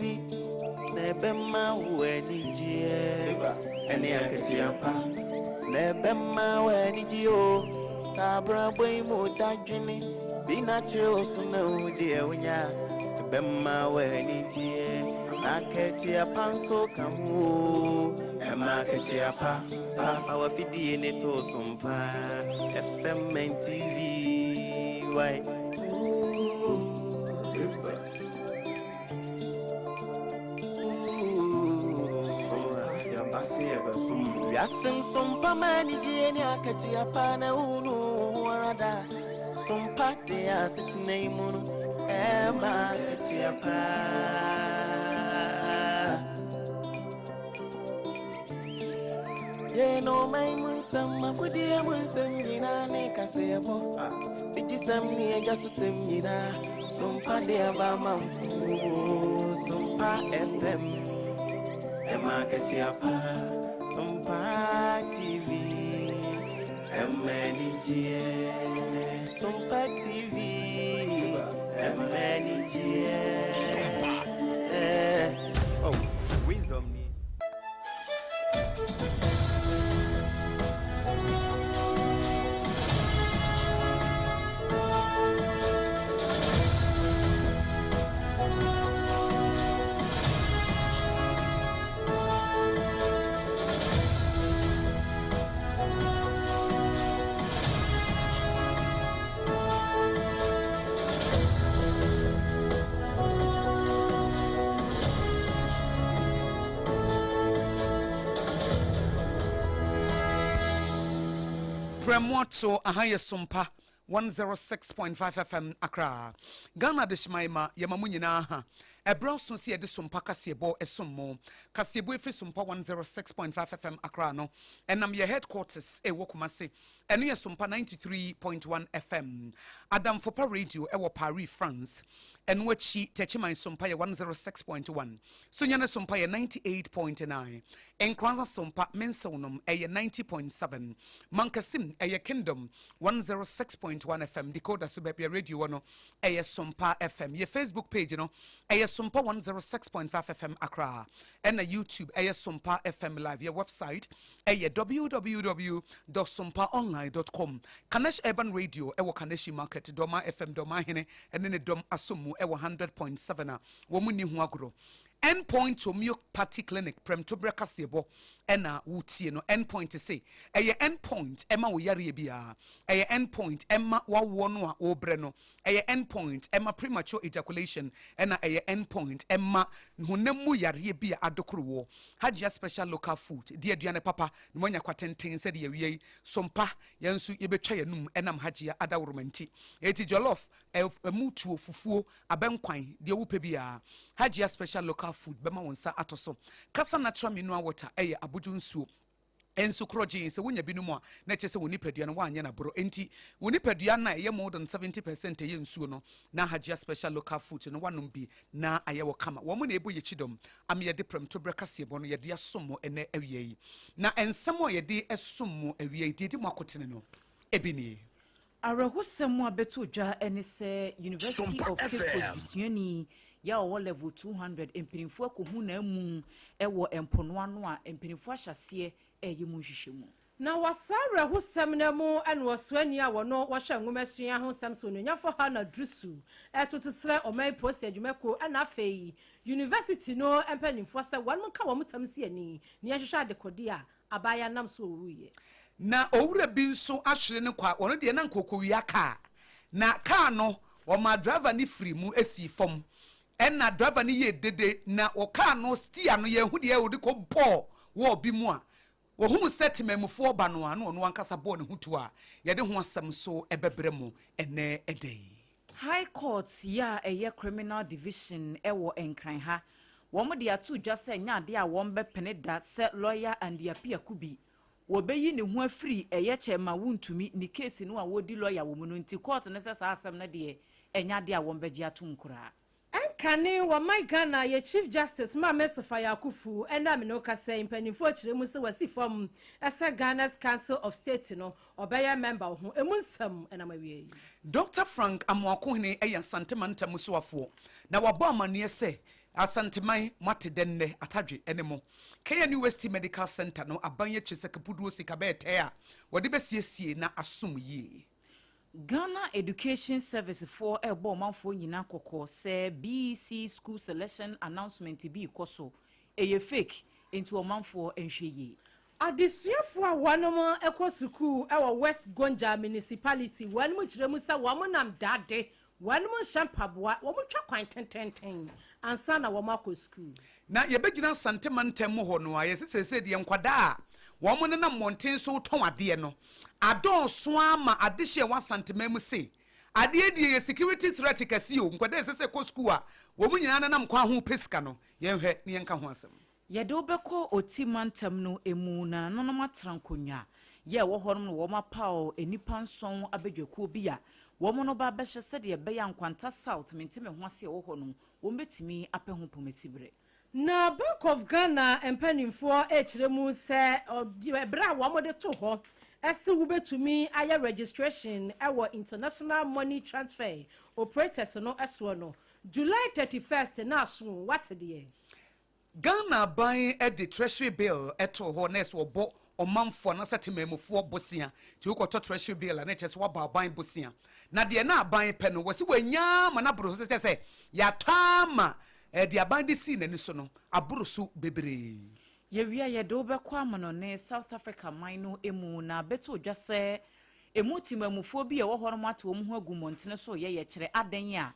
TV na ɛbɛma wo anigyeɛ ɛne akatua pa na ɛbɛma wo anigye o. Saa abrabɔ yi mu dadwene bi na kyerɛ wo so na wo deɛ wonya ɛbɛma wo anigyeɛ na akatua pa nso ka ho o. Ɛma akatua pa pa fa w'afidie ne to so mpa FM and TV why. Wiase nsompa ma anigyeɛ ne akatua pa na wonu wo ho ara da sompa de asetena yi mu no ɛma akatua pa. Yɛn ɔman mu nsɛm akodeɛ mu nsɛm nyinaa ne kaseɛbɔ bigyesɛm ne agya so sɛm nyinaa sompa de aba ma wo Sompa FM ɛma akatua pa Sompa TV ɛma anigyeɛ Sompa TV ɛma anigyeɛ Sompa. Oh, wisdom ni. Prɛmoto aha yɛ Sompa 106.5 FM Accra. Ghana Adehyeman ma yɛma mo nyinaa ha. Ɛberɛ nso sɛ yɛde Sompa kaseɛbɔ ɛsom mo. Kaseɛbɔ ɛfiri Sompa 106.5 FM Accra no ɛnam yɛ headquarters ɛwɔ Kumase. Ɛno yɛ Sompa 93.1 FM. Adamfopa Radio ɛwɔ Paris, France. Ɛno akyi Techiman Sompa yɛ 106.1. Sunyani Sompa yɛ 98.9. Nkoranza Sompa Mensew nom ɛyɛ 90.7. Mankasim ɛyɛ Kingdom 106.1 FM. Decoder so baabi a radio wɔ no ɛyɛ Sompa FM. Yɛ Facebook page no ɛyɛ Sompa 106.5 FM Accra. Ɛna YouTube ɛyɛ Sompa FM Live. Yɛ website ɛyɛ www.sompaonline.com. Kanesh Urban Radio ɛwɔ Kaneshi Market, Dɔma FM Dɔma Ahene ɛne ne dɔm asom mu ɛwɔ 100.7 a wɔn mu ni ho agorɔ. Endpoint Homeopathy Clinic prɛmtoberɛ kaseɛbɔ ɛna wotie no. Endpoint se ɛyɛ Endpoint ɛma wo yareɛ biara, ɛyɛ Endpoint ɛma wawoɔ no a wɔrebrɛ no, ɛyɛ Endpoint ɛma premature ejaculation, ɛna ɛyɛ Endpoint ɛma honam mu yareɛ bi a adokoro wɔ. Hajia Special Local Food di aduane papa na moanya kwatenten sɛdeɛ awia yi sompa yɛn nso yɛbɛtwa yɛnum ɛnam Hajia adaworoma nti. Eti jollof, ɛmu tuo, fufuo, abɛnkwan, deɛ wopɛ biara, Hajia Special Local Food bɛma wo nsa ato so. Kasa Natural Mineral Water ɛyɛ abodwo nsuo nso korɔgyee sɛ wonya binom a na ɛkyɛ sɛ wo nipadua no woanyɛ no aborɔ. Enti wo nipadua no a ɛyɛ more than 70% ɛyɛ nsuo no, na Hajia Special Local Food no woanom bi na ayɛ wɔ kama. Wɔn na ɛbɔ yɛkyi dɔm ama yɛde prɛmtoberɛ kaseɛbɔ no yɛde asom mo ɛnɛ awia yi. Na nsɛm a yɛde som mo awia yi deɛ ɛdi mu akotene no ebi nie. Awerɛhosɛm a bɛto dwa ne sɛ University Sompa of Cape Coast FM. dusuani yɛ a ɔwɔ level 200 mpanimfoɔ akɔhu n'amu wɔ mpono ano a mpanimfoɔ ahyɛseɛ ɛyɛ mu nhwehwɛmu. Na wɔsaa awerɛhosɛm no mu ɛna ɔsoani a wɔno wɔhyɛ nwomasua ho nsɛm so onuonyamfo Hana Drusu ɛtoto srɛ ɔman polisi adwumakuo ɛna afei university no mpanimfoɔ sɛ wɔn ka wɔn tam si ani ne yɛhwehwɛ adekode a abaayewa nam so owuiɛ. Na owura bi nso ahwere ne kwa, ɔno deɛ na nkokowia kaa na kaa no ɔma driver ne firi mu esi fam, ɛna driver ne yɛ dede na ɔkaa no steer no yɛn ho deɛ ɔde kɔ bɔɔ wɔɔ bi mu a wɔhun sɛ temamufoɔ ba no a na ɔno ankasa bɔɔ ne ho tu a yɛde ho asɛm so ɛbɛbrɛ mu ɛnɛ ɛdɛ yi. High Court yi a ɛyɛ Criminal Division ɛwɔ Nkran ha, wɔn de ato dwa sɛ nyɛ adeɛ a wɔn bɛpene da sɛ lawyer Andy Appiah bi wɔbɛyi ne ho afiri ɛyɛ Chairman Wontumi ne case no a wɔdi lawyer wɔ mu no. Nti court no sɛ saa asɛm no deɛ, ɛnyɛ adeɛ a wɔn bɛgye atom koraa. Ɛnkane wɔman Ghana yɛ Chief Justice Maame Sophia Akuffo ɛna amene kasa mpanimfoɔ kyerɛ mu sɛ wasi fam ɛsɛ Ghana's Council of State no ɔbɛyɛ member ho emu nsɛm ɛnam awie yi. Dr Frank Amoakohene yɛ Asante mantam soafoɔ na wabɔ amanneɛ sɛ Asanteman, moate dɛ nnɛ, Atadwe ne mo. KNUST Medical Centre no aban akyire sɛ kapuduo sika bɛyɛ tɛɛ a wɔde bɛsiesie na asom yie. Ghana Education Service foɔ rebɔ ɔmanfoɔ nyinaa kɔkɔ sɛ BEC School Selection Announcement bi rekɔ so, ɛyɛ fake, enti ɔmanfoɔ nhwɛ yie. Adesuafoɔ a wɔnom kɔ sukuu wɔ West Gonja Municipality wɔnom kyerɛ mu sɛ wɔn nam dade, wɔnom nhyɛ mpaboa, wɔn twa kwan tententen ansa na wɔn akɔ sukuu. Na yɛbɛgyina Asante mantam mu hɔ no a, yɛse seesei deɛ nkwadaa a wɔn nenam mmɔnten so retɔn adeɛ no adɔɔso ara ma adehye a ɛwɔ Asanteman mu se adeɛ die yɛ security threat kɛse o, nkwadaa a ɛsɛ sɛ ɛkɔ sukuu a wɔn nyinaa nenam kwan ho repɛ sika no, yɛnhwɛ na yɛnka ho asɛm. Yɛde wo bɛkɔ Oti mantam no mu na nananom atra nkonnwa yɛ ɛwɔ hɔnom na wɔapaw nnipa nson abadwakuo bi a wɔn no ba abɛhwɛ sɛdeɛ ɛbɛyɛ a Nkwanta South mente-me-ho-ase a ɛwɔ hɔ no wɔbɛtumi apɛ ho pomasiberɛ. Na Bank of Ghana mpanimfoɔ rekyerɛ mu sɛ berɛ a wɔde to hɔ se wobɛtumi ayɛ registration wɔ International Money Transfer Operators no soɔ no, July 31st na aso o, woate deɛ? Ghana aban de Treasury Bill too hɔ na ɛsɛ wɔbɔ ɔmanfoɔ anaasɛ temanmufoɔ bosea. Nti wokɔtɔ Treasury Bill a na ɛkyerɛ sɛ woabɔ aban bosea. Na deɛ na aban pɛ no, wɔse wɔanya ama no aboro so, kyerɛ sɛ yɛatɔ ama deɛ aban de sii n'ani so no aboro so bebree. Yɛwie a, yɛde wo bɛkɔ amanɔne South Africa man no mu na abɛto dwa sɛ ɛmu temanmufoɔ bi a ɛwɔ hɔ nom ate wɔn ho agu mmɔntene so reyɛ yɛkyerɛ adɛn a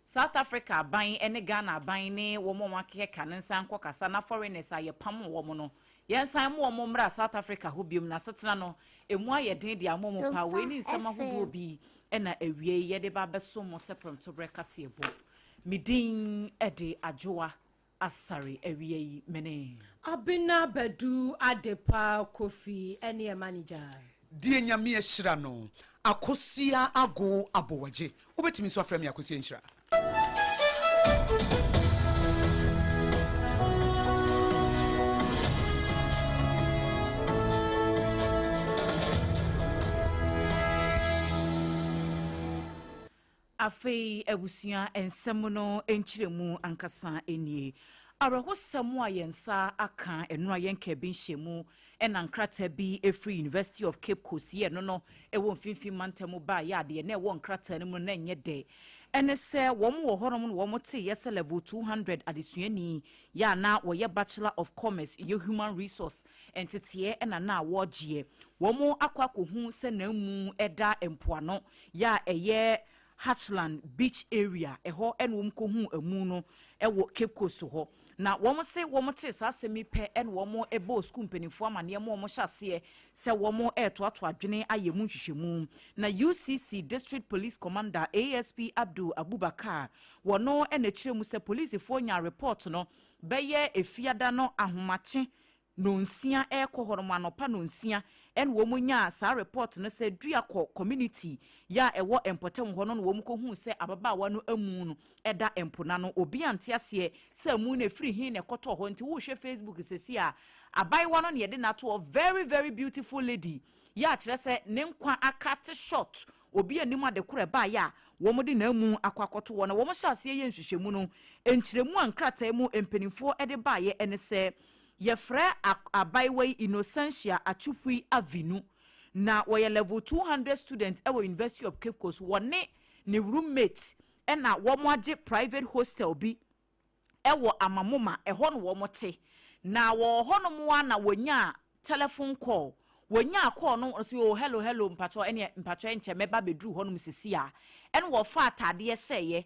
South Africa aban ne Ghana aban ne wɔn a wɔakeka no nsan nkɔ kasa na foreigners a yɛpamoo wɔn no yɛnsan mo wɔn mmra South Africa hɔ biom na asetena no ɛmu ayɛ den de ama wɔn paa. Wei ne nsɛm ahodoɔ bi na awiei yɛde ba abɛso mo sɛ prɛmtoberɛ kaseɛbɔ. Me din de Adwoa Asare awia yi mene. Abena Badu Adepa Kofi ne manager. Deɛ Nyame ahyira no, Akosua Ago Abowagye. Wobɛtumi nso afrɛ me Akosua Nhyira. Afei abusua nsɛm no nkyerɛmu ankasa nie. Awerɛhosɛm a yɛn nsa aka nnora yɛn Kɛbi nhyiamu na nkrataa bi firi University of Cape Coast yɛ no no wɔ mfimfini mantam mu baeɛ a deɛ na ɛwɔ nkrataa no mu no na ɛnyɛ dɛ. Ɛne sɛ wɔn wɔ hɔnom na wɔn teeɛ sɛ level 200 adesuani yɛ a na wɔyɛ Bachelor of Commerce yɛ Human Resource nteteɛ na na wɔregyeɛ. Wɔn akɔ akɔhu sɛ n'amu da mpoano yɛ a ɛyɛ Hatchland Beach area, ɛhɔ na wɔn kɔhuu amu no wɔ Cape Coast hɔ. Na wɔn se wɔn tee saa asɛm yi pɛ na wɔn bɔɔ sukuu mpanimfoɔ amaneɛ ma wɔn hyɛ aseɛ sɛ wɔn retoatoa adwene ayɛ mu nhwehwɛmu. Na UCC District Police Commander ASP Abdul Abubakar, wɔno na ɛkyerɛ mu sɛ polisifoɔ nyaa report no bɛyɛ Efiada no ahomakye Nonsia ɛrekɔ hɔ nom anɔpa nonsia ɛna wɔn nyaa saa report no sɛ Duakɔ community yɛ a ɛwɔ mpɔtam hɔ no na wɔn kɔ huu sɛ ababaawa no amu no ɛda mpo na no obi ante aseɛ sɛ amu no ɛfiri he na ɛkɔtɔɔ hɔ nti wohwɛ Facebook sɛsi a abayewa no na yɛde no ato hɔ very very beautiful lady yɛ a kyerɛ sɛ ne nkwa aka te short obi anim ade korɔ ɛbaeɛ a wɔn de n'amu akɔ akɔto hɔ na wɔn hyɛ aseɛ yɛ nhwehwɛmu no nkyerɛmu a nkrataa mu mpanimfoɔ de baeɛ ɛne sɛ Yɛfrɛ abaayewa yi Innocentia Atsuhwi Avinu. Na ɔyɛ level 200 student wɔ University of Cape Coast. Wɔne ne roommate na wɔagye private hostel bi wɔ Amamoma, ɛhɔ na wɔte. Na wɔwɔ hɔnom ara na wɔnyaa telephone call. Wɔnyaa call no, wɔse oh hello hello mpakyɛw ɛneɛ mpakyɛw ɛnkyɛ mɛba abɛduru hɔnom sisi a. Ɛna wɔfaa ataadeɛ hyɛeɛ.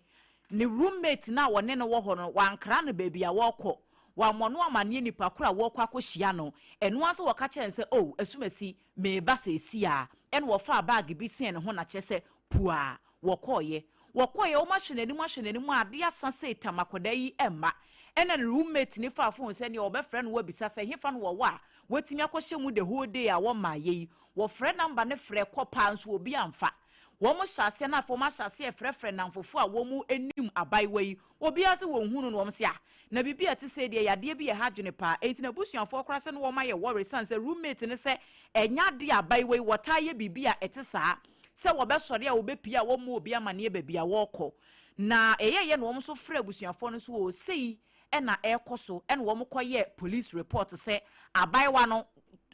Ne roommate no a ɔne no wɔ hɔ no, wankra no baabi a wɔrekɔ. Wammɔ no amanneɛ nipa koro a wɔrekɔ akɔhyia no. Ɛno ara nso wɔka kyerɛɛ no sɛ, Oh, Asumasi, mereba seesei ara. Ɛnna wɔfaa baage bi sɛn ne ho na kyerɛ sɛ, puaa, wɔkɔeɛ. Wɔkɔeɛ, wɔahwɛ n'anim ahwɛ n'anim a, adeɛ asa sei tam, akwadaa yi mma. Ɛnna ne roommate no faa fon sɛ nea wɔbɛfrɛ no abisa sɛ hefa na wɔwɔ a watumi akɔhyɛ mu the whole day a wɔmmaeɛ yi. Wɔfrɛ number no frɛ kɔ paa nso obi amfa. Wɔn hyɛ aseɛ na afei wɔn ahyɛ aseɛ refrɛfrɛ nnamfofoɔ a wɔn nim abaayewa yi. Obiara se wɔn hu no na wɔn se ah, na biribi a ɛte sei deɛ yadeɛ bi ɛha adwene paa. Enti n'abusuafoɔ koraa sɛ ne wɔn ayɛ worry sane sɛ roommate no sɛ ɛnyɛ adeɛ a abaayewa yi wɔtaa yɛ biribi a ɛte saa sɛ wɔbɛsɔre a wɔbɛpue a wɔmmɔ obi amaneɛ baabi a wɔrekɔ. Na ɛyɛɛyɛ na wɔn nso frɛ abusuafoɔ no nso oo sei. Ɛna ɛrekɔ so ɛna wɔn kɔyɛ police report sɛ abaayewa no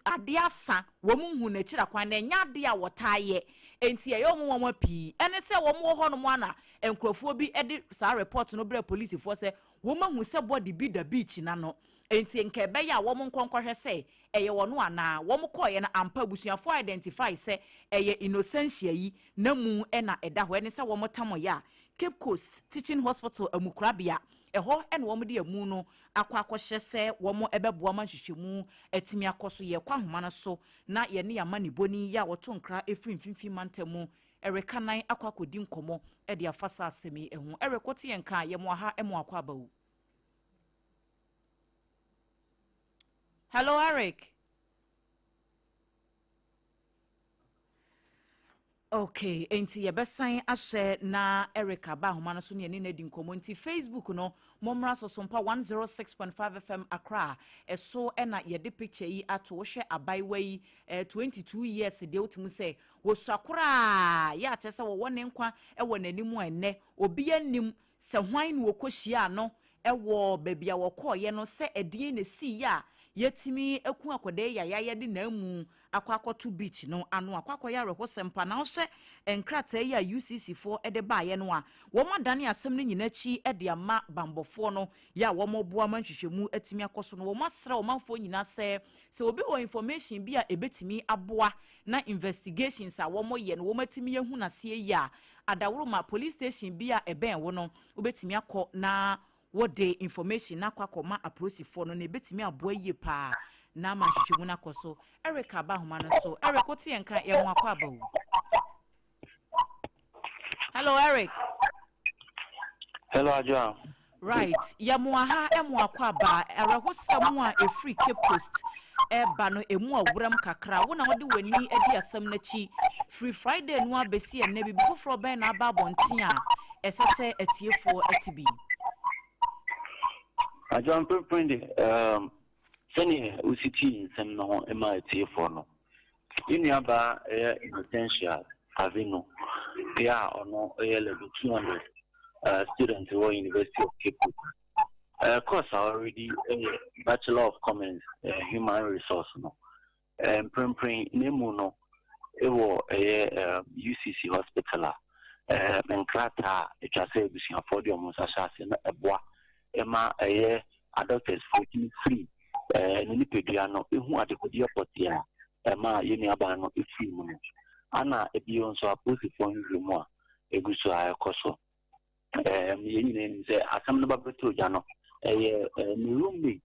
adeɛ asa, wɔn hu n'akyiri akwan na ɛnyɛ adeɛ a wɔtaa yɛ, nti ɛyɛ wɔn wɔn pii. Ɛne sɛ wɔn wɔ hɔnom ana nkurɔfoɔ bi de saa report no brɛ polisifoɔ sɛ wɔn ahu sɛ body bi da beach n'ano, nti nka ɛbɛyɛ a wɔn nkɔnkɔhwɛ sɛ ɛyɛ wɔn anaa. Wɔn kɔɔyɛ no ampa, abusuafoɔ identify sɛ ɛyɛ Innocentia yi na mu ɛna ɛda hɔ. Ɛne sɛ wɔn tam yɛ a Cape Coast Teaching Hospital amukorabea ɛhɔ ɛna wɔn de amu no akɔ akɔhyɛ sɛ wɔn ɛbɛboa ma nhwehwɛmu atumi akɔ so. Yɛkɔ ahoma no so na yɛne yɛama ne boni yi a wɔto nkra efiri Mfimfini Mantam mu ɛreka nan akɔ akɔdi nkɔmɔ ɛde afa saa asɛm yi ho. Ɛrekɔ te yɛn ka yɛ mo aha ɛmo akɔ abawu. Hello, Eric. Okay, nti yɛbɛsan ahyɛ na Eric aba ahoma no so ne yɛne no adi nkɔmmɔ. Nti Facebook no, mommra so, Sompa 106.5 FM Accra ɛso ɛna yɛde picture yi ato. Wohwɛ abayewa yi, 22 years deɛ, wotumi sɛ wɔsua koraa yɛ akyɛ sɛ wɔwɔ ne nkwa ɛwɔ n'anim a ɛnnɛ obi anim sɛ hwan na wɔkɔhyia no ɛwɔ baabi a wɔkɔɔyɛ no, sɛ ɛdeɛn na ɛsii yɛ a yɛtumi aku akwadaa yi a yɛayɛ de n'amu akɔ akɔto beach no ano, akɔ akɔyɛ awerɛhosɛm pa. Na wohyɛ nkrataa yi a UCC foɔ de baeɛ no a, wɔn adane asɛm no nyinaa akyi de ama bambɔfoɔ no yɛ a wɔn boa ma nhwehwɛmu atumi akɔ so no. Wɔn asrɛ ɔmanfoɔ nyinaa sɛ obi wɔ information bi a ɛbɛtumi aboa na investigations a wɔn yɛ no wɔn atumi ahu n'aseɛ yi a, adaworoma police station bi a ɛbɛn wo no, wobɛtumi akɔ na wɔde information na akɔ akɔma apolisifoɔ no na ebɛtumi aboa yie paa na ama nhwehwɛmu no akɔ so. Eric aba ahoma no so. Eric, wote yɛn ka? Yɛn ho akɔ aba o. Hello, Eric. Hello, Adwoa. Right, yɛmo aha, ɛmo akɔ aba. Awerɛhosɛm a ɛfiri Cape Coast ɛba no ɛmu awuram kakra. Wo na wode w'ani adi asɛm n'akyi firi Friday no abɛsi ɛnnɛ, biribi foforɔ bɛn na aba abɔnten a ɛsɛ sɛ atiefoɔ ate bi? Adwoa, mprempren de, sɛneɛ wosi tii nsɛm no ho ma atiefoɔ no, yɛn nuabaa ɛyɛ Innocentia Avino bea a ɔno ɛyɛ level 200 student wɔ University of Cape Coast. Course a already ɛyɛ Bachelor of Commerce, Human Resource no. Mprempren na mu no ɛwɔ ɛyɛ UCC hospital a nkrataa a atwa sɛ abusuafoɔ de ɔmo nsa hyɛ ase na ɛboa ɛma ɛyɛ adoctors foɔ tumi firi ne nipadua no ehu adekodeɛ pɔtee a ɛma yɛn nuabaa no efiri mu no. Ana ebio nso, apolisifoɔ nhwehwɛ mu a egu so a ɛkɔ so. Yɛn nyinaa nim sɛ asɛm no ba bɛtɔ gya no, ɛyɛ ne roommate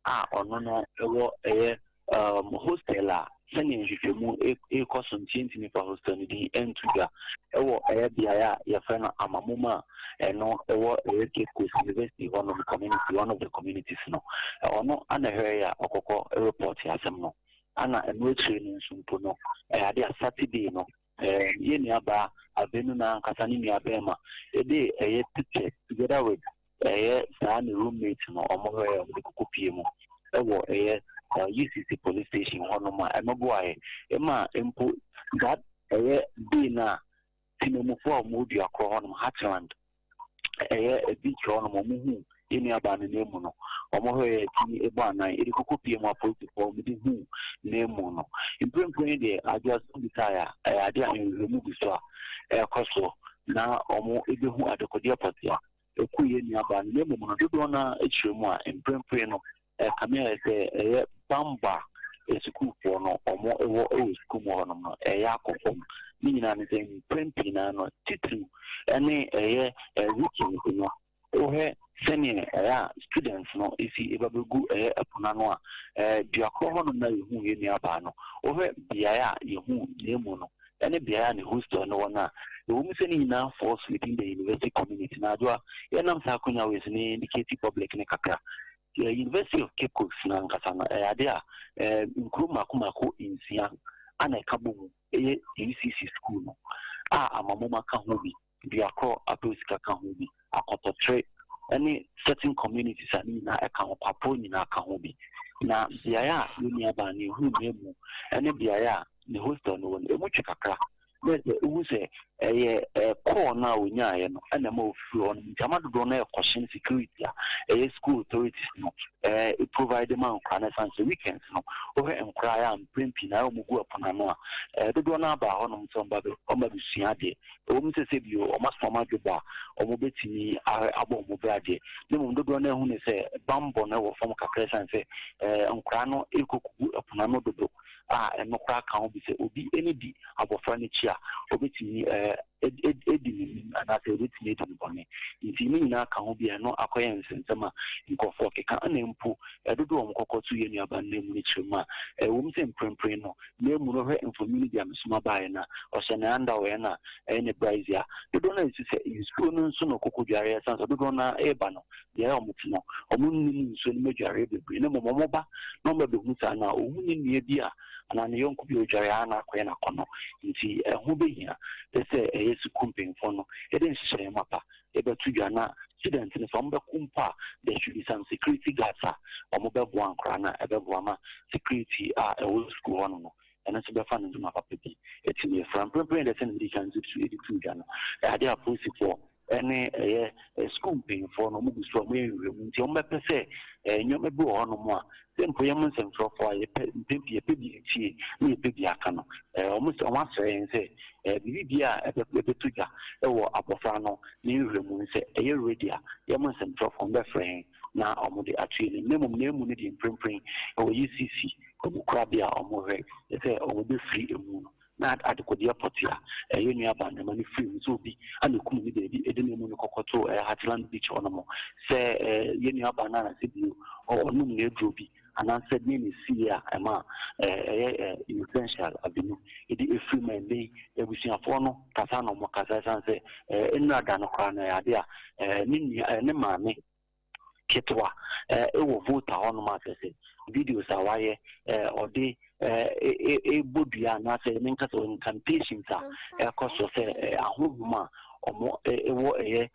a ɔno no ɛwɔ ɛyɛ hostel a sɛnea nhwehwɛmu ɛrekɔ so nti ntumi fa hostel no din ɛnto dwa, ɛwɔ ɛyɛ beaeɛ a yɛfrɛ no Amamoma a ɛno ɛwɔ ɛyɛ Cape Coast University hɔnom community, one of the communities no. Ɔno ana ɛhwɛ yɛ a ɔkɔkɔ report asɛm no. Ana ɛno akyire no nso mpo no, ɛyɛ ade a Saturday no, yɛn nuabaa Abenu na ankasa ne nua bɛrima ɛde ɛyɛ picture together with ɛyɛ saa ne roommate no, ɔmo hwɛ ɔmo de koko pie mu ɛwɔ ɛyɛ UCC police station hɔnom a ɛno boaeɛ ɛma mpo that ɛyɛ day na temamufoɔ a ɔmo dua korɔ hɔnom, Heartland ɛyɛ beach hɔnom, ɔmo hu yɛn nuabaa no n'emu no, ɔmo hwɛ yɛ tumi ebɔ anan ɛde koko pie mu, apolisifoɔ ɔmo de hu n'emu no. Mprempren deɛ, Adwoa, so bisa a, ɛyɛ ade a nhwehwɛmu gu so a ɛrekɔ so na ɔmo ebehu adekodeɛ pɔtee a eku yɛn nuabaa no. N'emu no dodoɔ no akyerɛ mu a mprempren no ɛkame ayɛ sɛ ɛyɛ bamba a sukuufoɔ no ɔmo ɛwɔ sukuu mu hɔnom no ɛyɛ akɔ fam. Ne nyinaa no sɛ mprɛn pii naa no, titiriw ɛne ɛyɛ weekend no, wohwɛ sɛneɛ ɛyɛ a students no esi eba bɛgu ɛyɛ ɛpono ano a duakorɔ hɔnom na yɛhu yɛn nuabaa no. Wohwɛ beaeɛ a yɛhu n'emu no ɛne beaeɛ a ne hostel no wɔ no a, ɛwɔ mu sɛ ne nyinaa falls within the university community. Na Adwoa, yɛnam saa akonnwa wei so ne indicate public ne kakra, University of Cape Coast na ankasa no, ɛyɛ ade a nkuro mako mako 6 ana ɛka bɔ mu ɛyɛ UCC school no a Amamoma ka ho bi, Duakorɔ Apeosika ka ho bi, Akɔtɔkyerɛ ɛne certain communities a ne nyinaa ɛka ho, Kwapo nyinaa ka ho bi. Na beaeɛ a yɛn nuabaa no ehu n'emu ɛne beaeɛ a ne hostel no wɔ no, emu twe kakra. Na sɛ wohu sɛ ɛyɛ call no a ɔnyaeɛ no ɛna ɛma ɔfiri hɔ no, nti ama dodoɔ no ɛkɔhyɛn security a ɛyɛ school authorities no provide ma nkora no. Ɛsiane sɛ weekends no, wohwɛ nkora a mprɛn pii na ɔmo gu ɛpono ano a, dodoɔ no aba hɔnom sɛ ɔmba bɛsua adeɛ. Ɛwɔ mu sɛ bio ɔmo asoma ɔmo adwo ba a ɔmo bɛtumi abɔ ɔmo bra deɛ, ne mmom dodoɔ no ahu ne sɛ bambɔ no wɔ fam kakra, ɛsiane sɛ nkora no ɛkɔkugu ɛpono ano dodo a ɛno koraa ka ho bi sɛ obi ani di abɔfra no akyi a, obɛtumi edi n'anim anaasɛ obɛtumi edi ne bɔne. Nti ne nyinaa ka ho bi a ɛno akɔyɛ nsɛnsɛm a nkurɔfoɔ keka. Ɛna mpo ɛdodo wɔn kɔkɔ to yɛ nuaba no mu no kyerɛ mu a, ɛwɔ mu sɛ mprempren no na emu no, hwɛ mfonini bi a mesoma baeɛ na ɔhyɛ ne underwear na ɛyɛ ne brassiere. Dodoɔ no a esi sɛ nsuo no nso na ɔkɔkɔ dware, ɛsan sɛ dodoɔ no ɛreba no deɛ ɛyɛ ɔmo te no, ɔmo nnim nsuo no mu adware bebree, na mmom ɔmo ba na ɔmo bɛhu saa na ohun ne nua bi a anaa ne yɔnko bi a odware a na akɔyɛ n'akɔnɔ. Nti ɛho bɛhia sɛ ɛyɛ sukuu mpanyinfoɔ no ɛde nhyehyɛeɛ mapa ɛbɛto dwa na student no sɛ ɔmo bɛko mpo a, there should be some security guards a ɔmo bɛboa nkora na ɛbɛboa ma security a ɛwɔ sukuu hɔ no, ɛno nso bɛfa no ntoma papa bi ɛtumi efra. Mprempren de, sɛ ne mede kan nso ɛde tu dwa no, ɛade apolisifoɔ ɛne ɛyɛ sukuu mpanyinfoɔ no, ɔmo gu so a ɔmo yɛ nhwehwɛmu. Nti ɔmo bɛpɛ sɛ nneɛma bi wɔ hɔnom a sɛ mpo yɛn mo nsɛmtwerɛfoɔ a yɛpɛ mpɛn pii yɛpɛ bi etie na yɛpɛ bi aka no, ɔmo sɛ ɔmo asrɛ yɛn sɛ biribi bi a ɛbɛto dwa ɛwɔ abɔfra no ne nhwehwɛmu sɛ ɛyɛ ready a, yɛn mo nsɛmtwerɛfoɔ bɛfrɛ yɛn na ɔmo de ato yɛn anim. Na mmom na emu no deɛ, mprempren ɛwɔ UCC ɔmo korabea a ɔmo hwɛ sɛ ɔmo bɛfiri emu no na adekodeɛ pɔte a ɛyɛ nua nneɛma no firi mu sɛ obi ana kum ne baabi ɛde ne mu no kɔkɔto Heartland Beach hɔ nom, sɛ yɛ nua ba no anasɛ bio ɔnom ne aduro bi anaasɛ ne sie a ɛma ɛyɛ Innocentia Abinu ɛde ɛfiri mu. Ɛnɛ yi abusuafoɔ no kasa na ɔmo kasa, ɛsiane sɛ nnura da no koraa no, ɛyɛ ade a ne nua ne maame ketewa ɛwɔ Volta hɔnom a sɛ videos a wayɛ ɔde ɛbɔ dua anaasɛ ne nkasa incantations a ɛkɔ so sɛ ahohom a ɔmo ɛwɔ ɛyɛ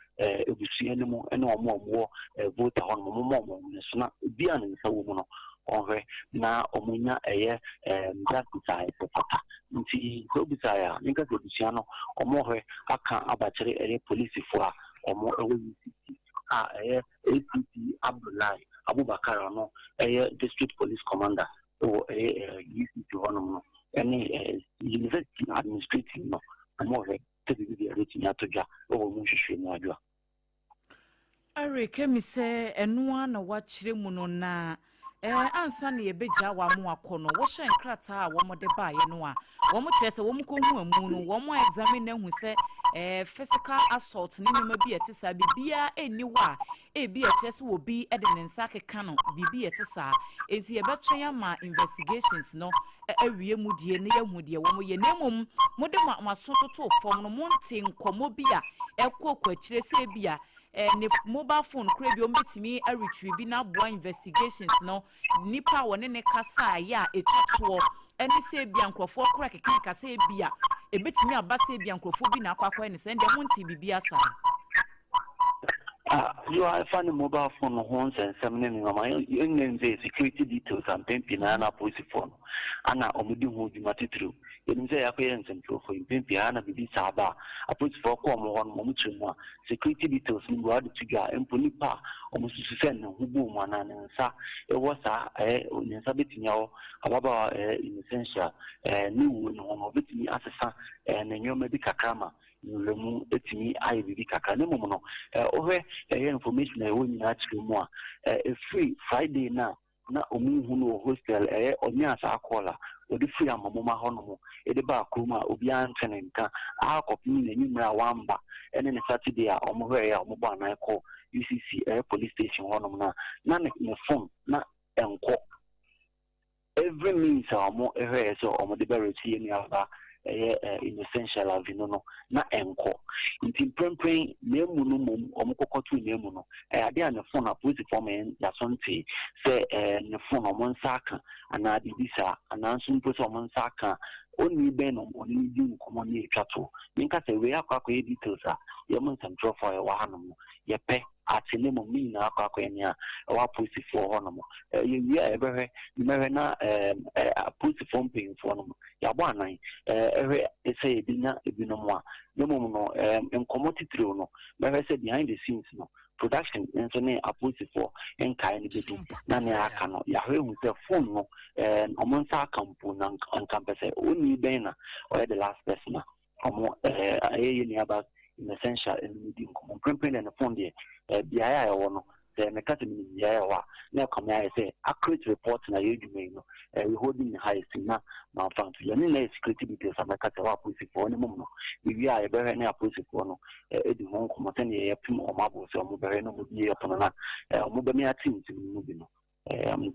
ebusua no mu ɛne ɔmo a ɔmo wɔ Volta hɔnom, ɔmo ma ɔmo ne so na obi a ne nsa wɔ mu no ɔhwɛ na ɔmo nya ɛyɛ justice a ɛsɛ fata. Nti sɛ obisa yɛ a, ne nkasa ebusua no ɔmo hwɛ aka abakyerɛ ɛyɛ polisifoɔ a ɔmo ɛwɔ UCC a ɛyɛ ACP Abdullahi Abubakar, ɔno ɛyɛ district police commander ɛwɔ ɛyɛ UCC hɔnom no, ɛne university administrative no, ɔmo hwɛ sɛ biribi bi a ɛbɛtumi ato dwa ɛwɔ mu nhwehwɛ mu adwoa. Eric, kemi sɛ ɛno a na wakyerɛ mu no na ansa na yɛbɛgya wa mo akɔ no, wɔhyɛ nkrataa a wɔde baeɛ no a wɔn kyerɛ sɛ wɔn kɔhu amu no, wɔn a examine na ehu sɛ physical assault ne nneɛma bi a ɛte saa biribiara ɛnni hɔ a ebi ɛkyerɛ sɛ obi de ne nsa akeka no, biribi ɛte saa. Nti yɛbɛtwɛn ama investigations no awie mu die na yɛhu deɛ wɔn yɛ. Na mmom mode mo aso toto fam no, monte nkɔmmɔ bi a ɛkɔ kɔ akyire sɛ ebi a ne mobile phone kura bi wɔn bɛtumi aretrieve na aboa investigations no, nipa a wɔne ne kasa a yɛ a ɛtwa toɔ, ɛne sɛ ebi a nkurɔfoɔ kora keka kasa, ebi a ebɛtumi aba sɛ ebi a nkurɔfoɔ bi na akɔ akɔyɛ ne sɛ ɛndeɛ monte biribi asa. Yo, afa ne mobile phone no ho nsɛnsɛm ne nneɛma ɛnyɛ nsɛ security details a mpɛn pii na ana apolisifoɔ no ana ɔmo di ho dwuma titiriw. Yɛnim sɛ yɛakɔyɛ nsɛmtwerɛfoɔ, mpɛn pii ana biribi saa ba a, apolisifoɔ kɔ ɔmo hɔ no, ɔmo kyerɛ mu a security details no bi wɔde to dwa a, mpo nipa a ɔmo susu sɛ ne ho bɔ mu anaa ne nsa ɛwɔ saa ne nsa bɛtumi awɔ ababaawa Innocentia ne wuo no ho no, ɔbɛtumi asesa ne nneɛma bi kakra ma nwuramu etumi ayɛ biribi kakra. Ne mmom no, wohwɛ ɛyɛ information a ɛwɔ nyinaa kyerɛ mu a, ɛfiri Friday na na ɔmo hu no wɔ hostel, ɛyɛ ɔnya saa call a ɔde firi amamoma hɔ nom ɛde baa kurom a obiara nte ne nka akɔpem n'anwummerɛ a wamba, ɛne ne Saturday a ɔmo hwɛeɛ a ɔmo bɔ anan kɔ UCC ɛyɛ police station hɔnom na ne phone na ɛnkɔ. Every means a ɔmo hwɛeɛ sɛ ɔmo de bɛrɛkyi yɛ nuaba ɛyɛ Innocentia Lavino no na ɛnkɔ. Nti mprempren n'emu no mmom ɔmo kɔkɔto n'emu no, ɛyɛ adeɛ a ne phone apolisifoɔ ma yɛn yaso nte sɛ ne phone ɔmo nsa aka anaa biribi saa, anaa nso mpo sɛ ɔmo nsa aka onni bɛn na ɔne ne di nkɔmmɔ ne etwa to. Menka sɛ wei akɔ akɔyɛ details a yɛn mo nsɛmtwerɛfoɔ a yɛwɔ hanom no yɛpɛ. ate, na mmom ne nyinaa akɔ akɔyɛ nea ɛwɔ apolisifoɔ hɔnom. Yɛwie a yɛbɛhwɛ mɛhwɛ na apolisifoɔ mpanyinfoɔ no yɛabɔ anan ɛhwɛ sɛ yɛbɛnya ebinom a, na mmom no nkɔmmɔ titiriw no mɛhwɛ sɛ behind the scenes no production nso ne apolisifoɔ nkae no bɛdi, na nea aka no yɛahwɛ hu sɛ phone no ɔmo nsa aka mpo na nka mpɛ sɛ ɔnni bɛn na ɔyɛ the last person a ɔmo ɛyɛ yɛ nuaba Innocentia ɛno di nkɔmmɔ mprempren deɛ ne phone deɛ beaeɛ a ɛwɔ no, sɛ meka sɛ menim beaeɛ a ɛwɔ a, na ɛkame ayɛ sɛ accurate report na yɛ adwuma yi no we holding in high esteem na mamfa nto yɛne na yɛ security details a mɛka sɛ ɛwɔ apolisifoɔ ne mom no. Ewie a yɛbɛhwɛ ne apolisifoɔ no ɛdi ho nkɔmmɔ sɛnea yɛpem ɔmo abo sɛ ɔmo bɛhwɛ na ɔmo bie ɛpono na ɔmo bɛme ate nsɛm no mu bi no.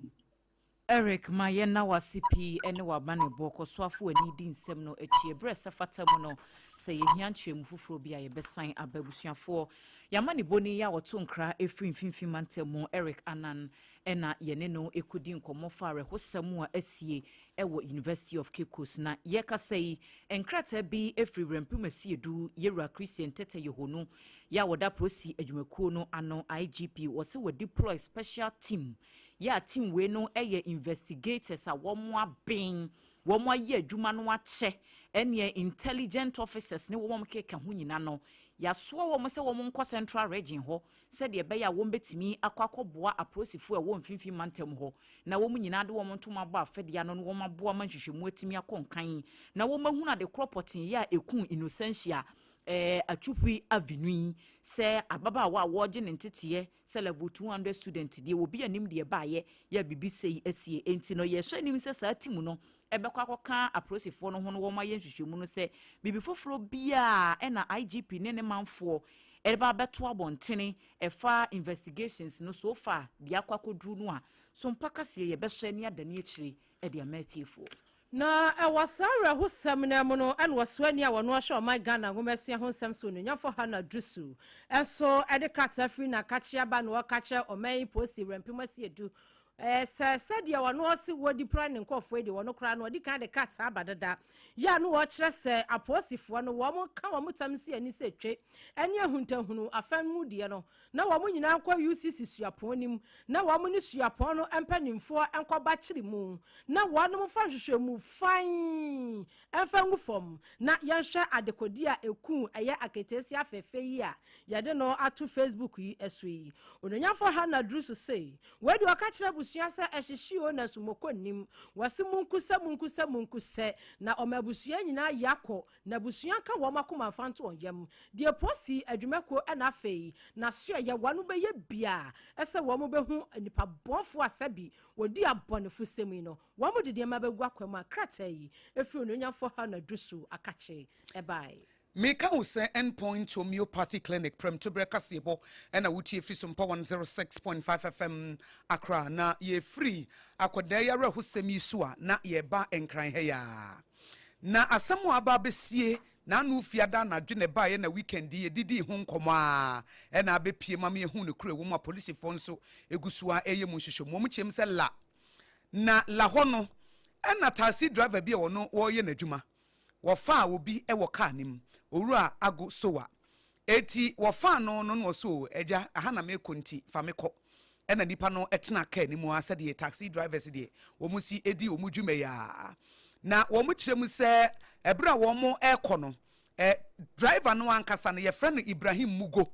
Eric, ma yɛnna wase pii ne w'amanebɔ. Kɔ so afo ani di nsɛm no akyi. Ɛberɛ sɛ fata mu no, sɛ yɛhia nkyerɛmu foforɔ bi a, yɛbɛsan aba. Abusuafoɔ, yɛamanebɔ ni yɛ a wɔto nkra ɛfiri Mfimfini Mantam mu, Eric Anan, ɛna yɛne no ɛkɔdi nkɔmmɔ fa awerɛhosɛm a asie ɛwɔ University of Cape Coast. Na yɛkasa yi, nkrataa bi ɛfiri Werɛmpem Asiedu yɛwura Christian Tɛtɛ Yɛhonu yɛ a wɔda polisi adwumakuo no ano, IGP, wɔ sɛ wɔdeploy special team yɛ a team wei no yɛ investigators a wɔn aben, wɔn ayɛ adwuma no akyɛ, ɛneɛ intelligent officers ne wɔn keka ho nyina no, yɛasoa wɔn sɛ wɔn nkɔ Central Region hɔ sɛdeɛ ɛbɛyɛ a wɔn bɛtumi akɔ akɔboa apolisifoɔ a ɛwɔ Mfimfini Mantam hɔ, na wɔn nyinaa de wɔn ntoma abɔ afɛdeɛ ano na wɔn aboa ma nhwehwɛmu atumi akɔ nkan na wɔn ahunu adekorɔ pɔtee a ɛku Innocentia Atwupui Avenue yi, sɛ ababaawa a wɔregye ne nteteɛ sɛ level 200 student deɛ, obi anim deɛ baayɛ yɛ biribi sei asie. Enti no yɛhwɛ anim sɛ saa team no ɛbɛkɔ akɔka apolisifoɔ no ho no wɔn ayɛ nhwehwɛmu no, sɛ biribi foforɔ biara ɛna IGP ne ne manfoɔ ɛde abɛto abɔntene ɛfa investigations no so far deɛ akɔ akɔduru no a so mpa kaseɛ yɛbɛhyɛ ne adane akyire ɛde ama atiefoɔ. Na ɛwɔ saa awerɛhosɛm no mu no, ɛna wɔsoani a wɔno ahyɛ ɔman Ghana nwomasua ho nsɛm so, Onuonyamfo Hana Drusu, ɛnso ɛde krataa firi na akakye aba na wɔka kyerɛ ɔman yi polisi Werɛmpem Asiedu sɛ sɛdeɛ wɔno ɔse wɔdi pra ne nkɔɔfoɔ yi deɛ, wɔno koraa no ɔdi kan de krataa aba dada yɛ a no wɔkyerɛ sɛ apolisifoɔ no wɔn ka wɔn tam si ani sɛ twe ɛne ahuntahunu afɛn mu deɛ no, na wɔn nyinaa nkɔ UCC suapɔn nim na wɔn ne suapɔn no mpanimfoɔ nkɔba kyere mu na wɔn fa nhwehwɛmu fan ɛmfa ngu fam na yɛnhwɛ adekodi a eku ɛyɛ aketeesi afɛɛfɛ yi a yɛde no ato Facebook yi so yi. Ononyafo Hana Duru se wɔde ɔka kyerɛ abusua sɛ ɛhyehye o na sumoko nim wɔsi munkusɛ munkusɛ munkusɛ, na ɔma abusua nyinaa yɛ akɔ na abusua ka wɔn akoma mfa nto wɔn yam deɛ polisi adwumakuo ɛna afei n'aso ɛyɛ wɔn bɛyɛ bia ɛsɛ wɔn bɛhu nipa bɔnfo asɛbi wɔdi abɔnefo sɛm yi no, wɔn de nneɛma bɛgu akwan mu a krataa yi efiri Ononyafo Hana Dusu akakye ɛbae. Meka wo sɛ Endpoint Homeopathy Clinic prɛmtoberɛ kaseɛbɔ ɛna wotie firi so mpa 106.5 FM Accra. Na yɛfiri akwadaa yi awerɛhosɛm yi so a, na yɛba Nkran ha yi a na asɛm a aba abɛsie na ano fiada anadwo na ɛbaeɛ na weekend yi yɛdidii ho nkɔmmɔ a ɛna abɛpie ma meɛhu no kuro ɛwɔ mu a polisifoɔ nso ɛgu so a ɛyɛ mu nhwehwɛmu. Wɔn kyerɛm sɛ la na la hɔ no ɛna taxi driver bi a ɔno wɔreyɛ n'adwuma, wɔfaa obi wɔ kaa no mu, Owura Ago Sowa. Eti wɔfaa no no na ɔso, "Agya, aha na mekɔ nti fa me kɔ." Ɛna nipa no tena kaa no mu a sɛdeɛ taxi drivers deɛ wɔn si edi wɔn dwuma yi a, na wɔn kyerɛ mu sɛ ɛberɛ a wɔn ɛrekɔ no, driver no ankasa no yɛfrɛ no Ibrahim Mugo.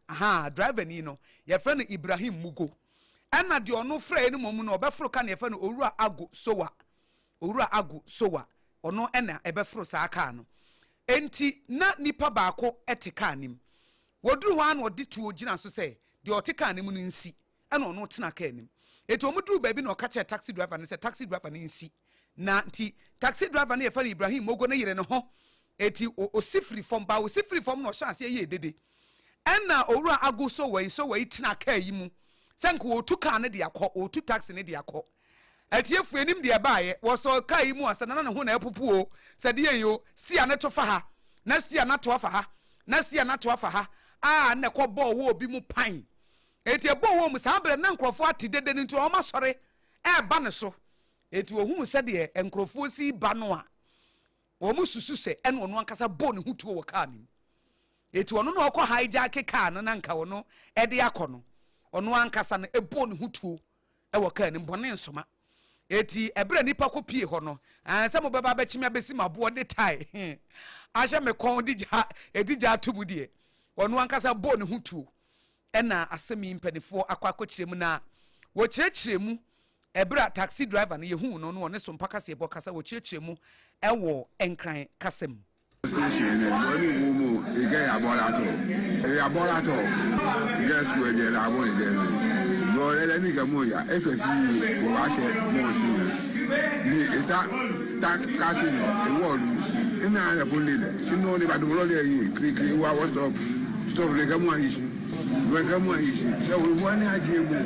Aha driver ni no yɛfrɛ no Ibrahim Mugo, ɛna deɛ ɔno frɛ no mmom no ɔbɛforo ka no yɛfrɛ no Owura Ago Sowa. Owura Ago Sowa, ɔno ɛna ɛbɛforo saa kaa no. Enti na nipa baako te kaa nim. Wɔduru hɔ a na ɔde tuo gyina so sɛ deɛ ɔte kaa no mu no nsi, ɛna ɔno tena kaa nim. Enti wɔn duru baabi na ɔka kyerɛ taxi driver no sɛ taxi driver no nsi. Na nti taxi driver no yɛfrɛ no Ibrahim Mogo no yere ne ho, eti osi firi fam ba osi firi fam na ɔhyɛ aseɛ yɛ dede. Ɛna Owura Ago Sowa yi tena kaa yi mu sɛ nka wɔtu kaa no de akɔ, wɔtu taxi no de akɔ. Atiefoɔ, anim deɛ ɛbaayɛ wɔsɔ kaa yi mu a sɛ nana ne ho na ɛpopo o, sɛ deɛ yi o, sia ne to fa ha na sia na to afa ha na sia na to afa ha a na ɛkɔ bɔɔ wɔ obi mu pan. Eti ɛbɔɔ wɔ mu saa berɛ na nkurɔfoɔ ate dede no nti wɔn asɔre ɛɛba ne so. Eti ohun sɛdeɛ nkurɔfoɔ si ba no a wɔn susu sɛ ɛna ɔno ankasa bɔɔ ne ho tuo wɔ kaa no mu. Eti ɔno na ɔkɔ hijack kaa no na nka ɔno ɛde akɔ no, ɔno ankasa no ɛbɔɔ ne ho tuo ɛwɔ kaa no mu, bɔne nsoma. Eti ɛberɛ a nnipa kɔ pie hɔ no, ɛɛ sɛ mobɛba abɛkye me abɛsi m'aboɔ de tae ahyɛ me kɔn de gya ɛde gya ato mu deɛ, ɔno ankasa bɔɔ ne ho tuo. Ɛna asɛm yi mpanifoɔ akɔ akɔkyerɛ mu na wɔkyerɛkyerɛ mu ɛberɛ a taxi driver no yɛhuu no no ɔne Sompa kaseɛbɔ kasa wɔkyerɛkyerɛ mu ɛwɔ Nkran kasa mu. Station nɛ wɔ ni wo mu ike ya bɔ la tɔ ya bɔ la tɔ gɛ su ɛdɛ la bɔ ni dɛ mi yɔ lɛ lɛ ni kɛ mo ya efɛ fi wɔ wa sɛ mo si yɛ ni eta ta kati nɔ ewɔ lu ina lɛ ko le lɛ sinɔ ni ba domo lɔ lɛ yi kirikiri wa wɔ stop stop lɛ kɛ mo ayi si wɛ kɛ mo ayi si sɛ wɔ wɔ ni adie mo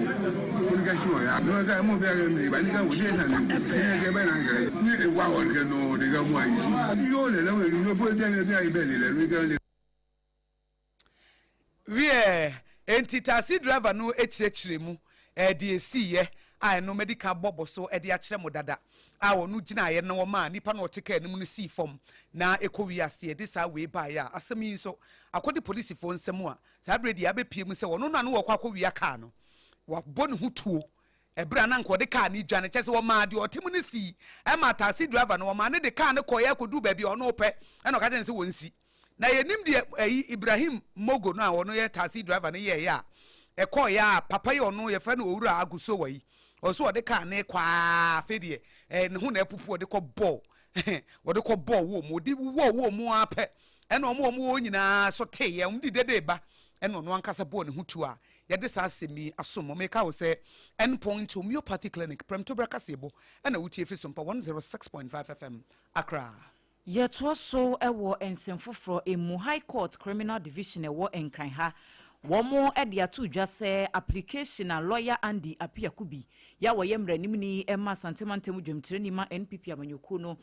ko ni kɛ si wɔ ya ni wɔ kɛ mo bɛ kɛ mi ba ni kɛ wɔ ni sa ni ni kɛ bɛ na kɛ ni ewa wɔ kɛ nɔ ni kɛ mo ayi si yɔ lɛ lɛ wɔ ni bɔ dɛ ni ayi bɛ ni lɛ ni kɛ ni. Wiɛ, enti taxi driver no kyerɛkyerɛ mu deɛ ɛsiiɛ a ɛno madi kan abɔ bɔ so de akyerɛ mo dada a ɔno gyinaeɛ na ɔmaa nipa no a ɔte kaa no mu no sii fam na ɛkɔ wiase ɛde saa wei baeɛ a asɛm yi nso akɔdi polisifoɔ nsam a saa berɛ deɛ abɛpue mu sɛ ɔno na no wɔkɔ akɔwia kaa no wabɔ ne ho tuo ɛberɛ a na anka ɔde kaa no redwane, kyerɛ sɛ wɔmaa deɛ ɔte mu no sii ɛmaa taxi driver no wɔmaa no de kaa no kɔeɛ akɔduru baabi a ɔno repɛ ɛna ɔka kyerɛ no sɛ wɔnsi. Na yɛnim deɛ ɛyi Ibrahim Mogo no a ɔno yɛ taxi driver no yɛeɛ a ɛkɔeɛ a papa yi ɔno yɛfrɛ no Owura Agusowa yi ɔso ɔde kaa no rekɔ ara afei deɛ ɛɛ ne ho na apupu ɔde kɔ bɔɔ ɔde kɔ bɔɔ wɔ mu ɔde wɔ wɔ mu ara pɛ ɛna wɔn a wɔn wɔ hɔ nyinaa so teeɛ wɔn de dede ba ɛna ɔno ankasa bɔɔ ne ho tuo a Yɛde saa asɛm yi asom mo. Meka wo sɛ End Point Homeopathy Clinic, Prɛmtoberɛ Kaseɛbɔ na wotie firi Sompa 106.5 FM, Accra. Yɛtoa so wɔ nsɛm foforɔ mu. High Court Criminal Division a ɛwɔ Nkran ha, wɔn de ato dwa sɛ application a lɔya Andy Appiah Kubi yɛ a ɔyɛ mmaranimni ma Asante Mantam dwamtirani ma NPP amanyɔkuo no,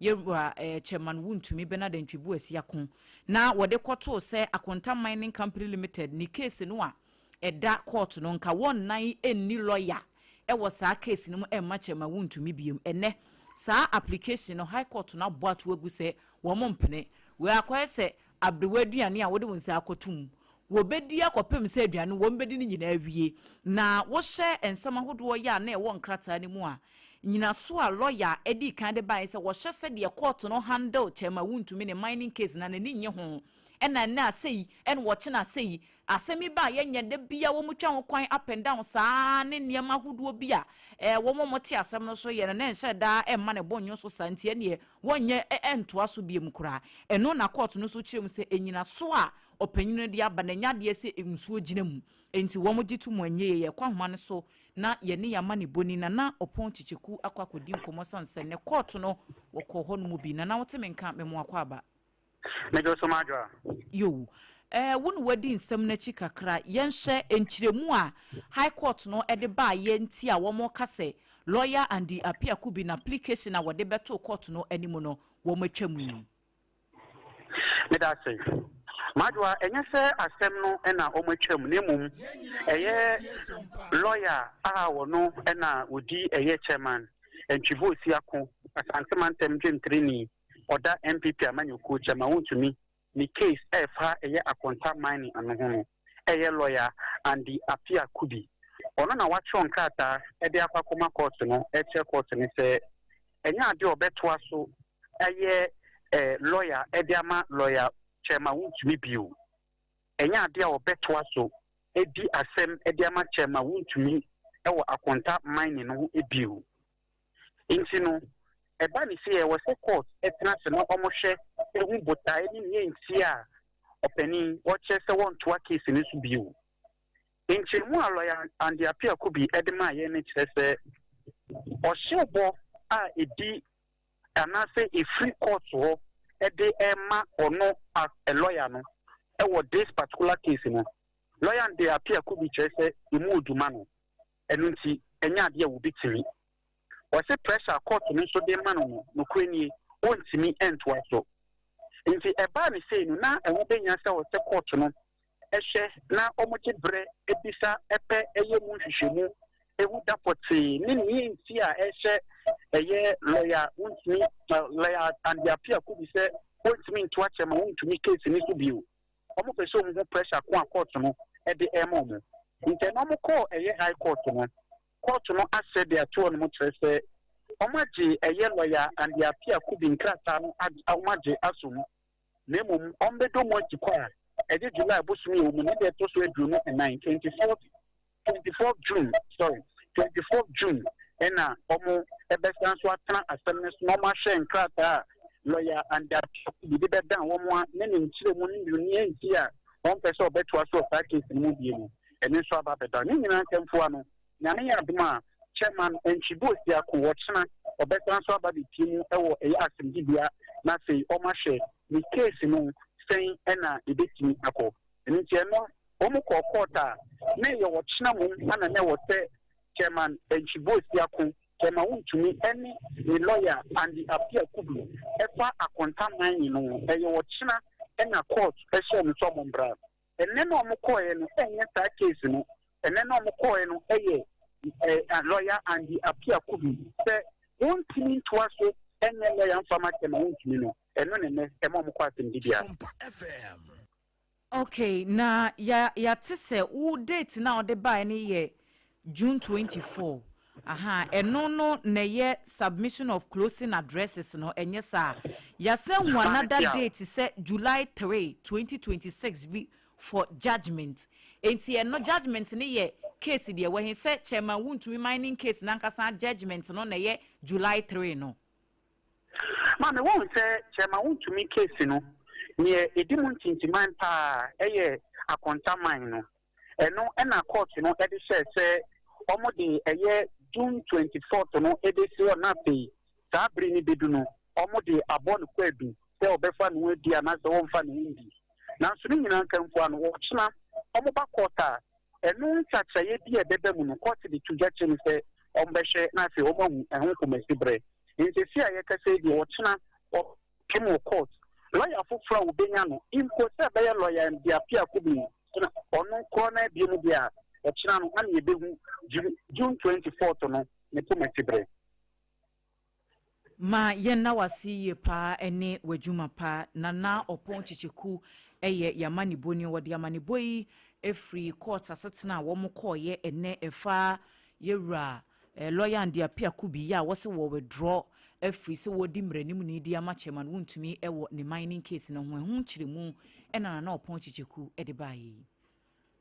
Yɛwura Chairman Wontumi Bernard Antwi Boasiako na wɔde kɔtoo sɛ Akonta Mining Company Limited ne case no a ɛda court no nka wɔnnan nni lawyer wɔ saa case no mu mma Chairman Wontumi biom. Ɛnnɛ saa application no High Court no abɔ ato agu sɛ wɔn mpene. Wei akɔyɛ sɛ aberewa aduane a wode wo nsa akɔto mu. Wɔbɛdi akɔpem sɛ aduane no wɔbɛdi no nyinaa awie. Na wohyɛ nsɛm ahodoɔ yɛ a na ɛwɔ nkrataa no mu a, nnyinasoɔ a lɔya dii kan de baeɛ sɛ wɔhwɛ sɛdeɛ kɔɔto no handle Chairman Wontumi ne mining case na n'ani nnye ho. Ɛna ɛnnɛ asɛyi, ɛna ɔkyena asɛyi. Asɛm yi ba a yɛnyɛ da biara wɔtwa ho kwan up and down saa ara ne nneɛma ahodoɔ bi a wɔn a wɔte asɛm no so yɛ no na ɛnhyɛ da mma ne bo nnwo so saa nti ɛnneɛ wɔnyɛ ntoa so biom koraa. Ɛno na kɔɔto no nso kyerɛ mu sɛ nnyinasoɔ a ɔpanyin no de aba no ɛnyɛ adeɛ sɛ nsuo gyina mu enti wɔn gye to mu ɛnyɛ yie. Yɛkɔ ahoma no so na yɛne yɛn amanebɔni Nana Ɔpɔn Kyekyeku akɔ akɔdi nkɔmmɔ sane sɛ nnɛ kɔɔto no wɔkɔɔ hɔ nom bi. Nana wote me nka? Mema wo akwaaba. Medwo so m'adwoa. Yoo. Eh, wo na wadi nsɛm no akyi kakra. Yɛnhwɛ nkyerɛmu a High Court no de baeɛ nti a wɔka sɛ Lawyer Andy Appiah Kubi n'application a wɔde bɛtoo court no anim no, wɔatwa mu yi. Meda ase. M'adwoa, ɛnyɛ sɛ asɛm no na wɔatwa mu na mmom ɛyɛ lawyer a ɔno na ɔdi ɛyɛ chairman Ntwivo Osiako, Asante Mantam dwemtireni, ɔda NPP amanyɔkuo chairman wontumi ne case ɛfa ɛyɛ Akonta mining ano ho no ɛyɛ lawyer Andy Appiah Kubi. Ɔno na watwerɛ nkrataa de akɔ akɔma kɔɔto no ɛkyerɛ kɔɔto no sɛ ɛnyɛ adeɛ a ɔbɛtoa so ayɛ lawyer de ama lawyer chairman wontumi bio. Ɛnyɛ adeɛ a ɔbɛtoa so adi asɛm de ama chairman wontumi wɔ Akonta mining no ho bio. Nti no, ɛba ne sei a, ɛwɔ sɛ court tena ase na wɔhwɛ hu botaeɛ ne nea nti a ɔpanin ɔkyerɛ sɛ wɔntoa case no so bio. Nkyerɛmu a lɔya Andy Appiah Kubi de maa yɛn no kyerɛ sɛ ɔhyew bɔ a ɛdi anaasɛ ɛfiri court hɔ de rema ɔno as a lawyer no wɔ this particular case no, lɔya Andy Appiah Kubi kyerɛ sɛ ɛmu ɔdwuma no. Ɛno nti, ɛnyɛ adeɛ a wɔbɛtumi. Ɔse pressure a court no nso de ma no no, nokorɛ nie, ɔntumi ntoa so. Nti ɛbaa no sei no, na ɛho bɛhia sɛ ɔsɛ court no hwɛ na wɔgye berɛ bisa pɛ yɛ mu nhwehwɛmu hu da pɔtee ne nea nti a ɛhyɛ ɛyɛ lɔya wontumi lɔya Andy Appiah Kubi sɛ wɔntumi nto akyɛ ma wontumi case no so bio. Wɔn pɛ sɛ wɔn hu pressure ko a court no de rema wɔn. Nti ɛno wɔn kɔɔ ɛyɛ high court no, court no ahyɛ de ato hɔ nom kyerɛ sɛ wɔn agye ɛyɛ lawyer Andy Appiah Kubi nkrataa no wɔn agye asom na mmom wɔn bɛdɔ mu akyi kɔ a ɛde July bosome a ɛwɔ mu ne deɛ ɛtɔ so 24, 24 June, sorry, 24 June ɛna wɔn ɛbɛsan so atena asɛm no so na wɔn ahwɛ nkrataa a lawyer Andy Appiah Kubi de bɛdan wɔn a ne ne nkyerɛmu ne ne nti a wɔn pɛ sɛ ɔbɛtoa so wɔ saa case no mu bie no, ɛno nso aba abɛda. Ne nyinaa ntɛmfoa no, Nyame yɛ adom a, Chairman Antwi Boasiako wɔkyena ɔbɛsan so aba bepie mu wɔ ɛyɛ asɛmdibea na afei wɔn ahwɛ ne case no sɛn ɛna ɛbɛtumi akɔ. Ɛno nti ɛno wɔn kɔɔ court a na ɛyɛ ɔkyena mmom ana na ɛwɔ sɛ Chairman Antwi Boasiako, Chairman Wontumi ɛne ne lawyer Andy Appiah Kubi ɛfa Akonta Mining no ho. Ɛyɛ ɔkyena ɛna court ɛhyɛɛ no sɛ wɔn mbra. Ɛnɛ na wɔn kɔɔɛ no ɛnyɛ saa case no. Ɛnɛ na wɔn kɔɔɛ no ɛyɛ lawyer Andy Appiah Kubi sɛ wɔntumi ntoa so ɛnyɛ lawyer mfa ma Chairman Wontumi no. Ɛno ne nɛ ɛma wɔn kɔ asɛmdibea. Okay, na ya yɛate sɛ wo date na ɔde bae no yɛ June 24. Aha, ɛno no na ɛyɛ submission of closing addresses no, ɛnyɛ saa? Yɛasan hu another date sɛ July 3, 2026 bi for judgement. Enti ɛno judgement no yɛ case deɛ wɔ he sɛ Chairman Wontumi mining case nankasa judgement no na ɛyɛ July 3 no? Maame, wohu sɛ Chairman Wontumi case no, neɛ ɛdi mu ntintiman paa ɛyɛ Akonta Mine no. Ɛno ɛna court no ɛde hyɛɛ sɛ wɔn de ɛyɛ June 24th no ɛbɛsi hɔ, na afei saa bere no bɛdu no, wɔn de abɔ no kwaadu sɛ ɔbɛfa ne ho adi anaasɛ wɔmfa ne ho ndi. Nanso ne nyinaa nkamfua no, wɔkyena wɔn ba court a, ɛno nsakyeraeɛ bi a ɛbɛba mu no, court de to dwa kyerɛ no sɛ wɔn bɛhwɛ na afei wɔn ahu ɛho nkomasi berɛ. Nsɛsi a yɛkasa yi deɛ, wɔkyena wɔpem wɔ court. Lawyer foforɔ a wɔbɛnya no mpo sɛ ɛbɛyɛ lawyer Andy Appiah Kubi na ɔno korɔ no abie mu deɛ a, ɔkyena no ana yɛbɛhu June 24th no ne pomasi berɛ. Ma yɛnna wase yie paa ne w'adwuma pa. Nana Ɔpɔn Kyekyeku yɛ yɛamanebɔni. Wɔde amanebɔ yi firi court asetena a wɔn kɔɔyɛ ɛnɛ ɛfa yɛwura lawyer Andy Appiah Kubi yi a wɔsɛ wɔ withdraw afiri sɛ wɔdi mmaranim ne di ama Chairman Wontumi wɔ ne mining case no ho. Ɛho nkyerɛmu ɛna Nana Ɔpɔn Kyekyeku de baeɛ yi.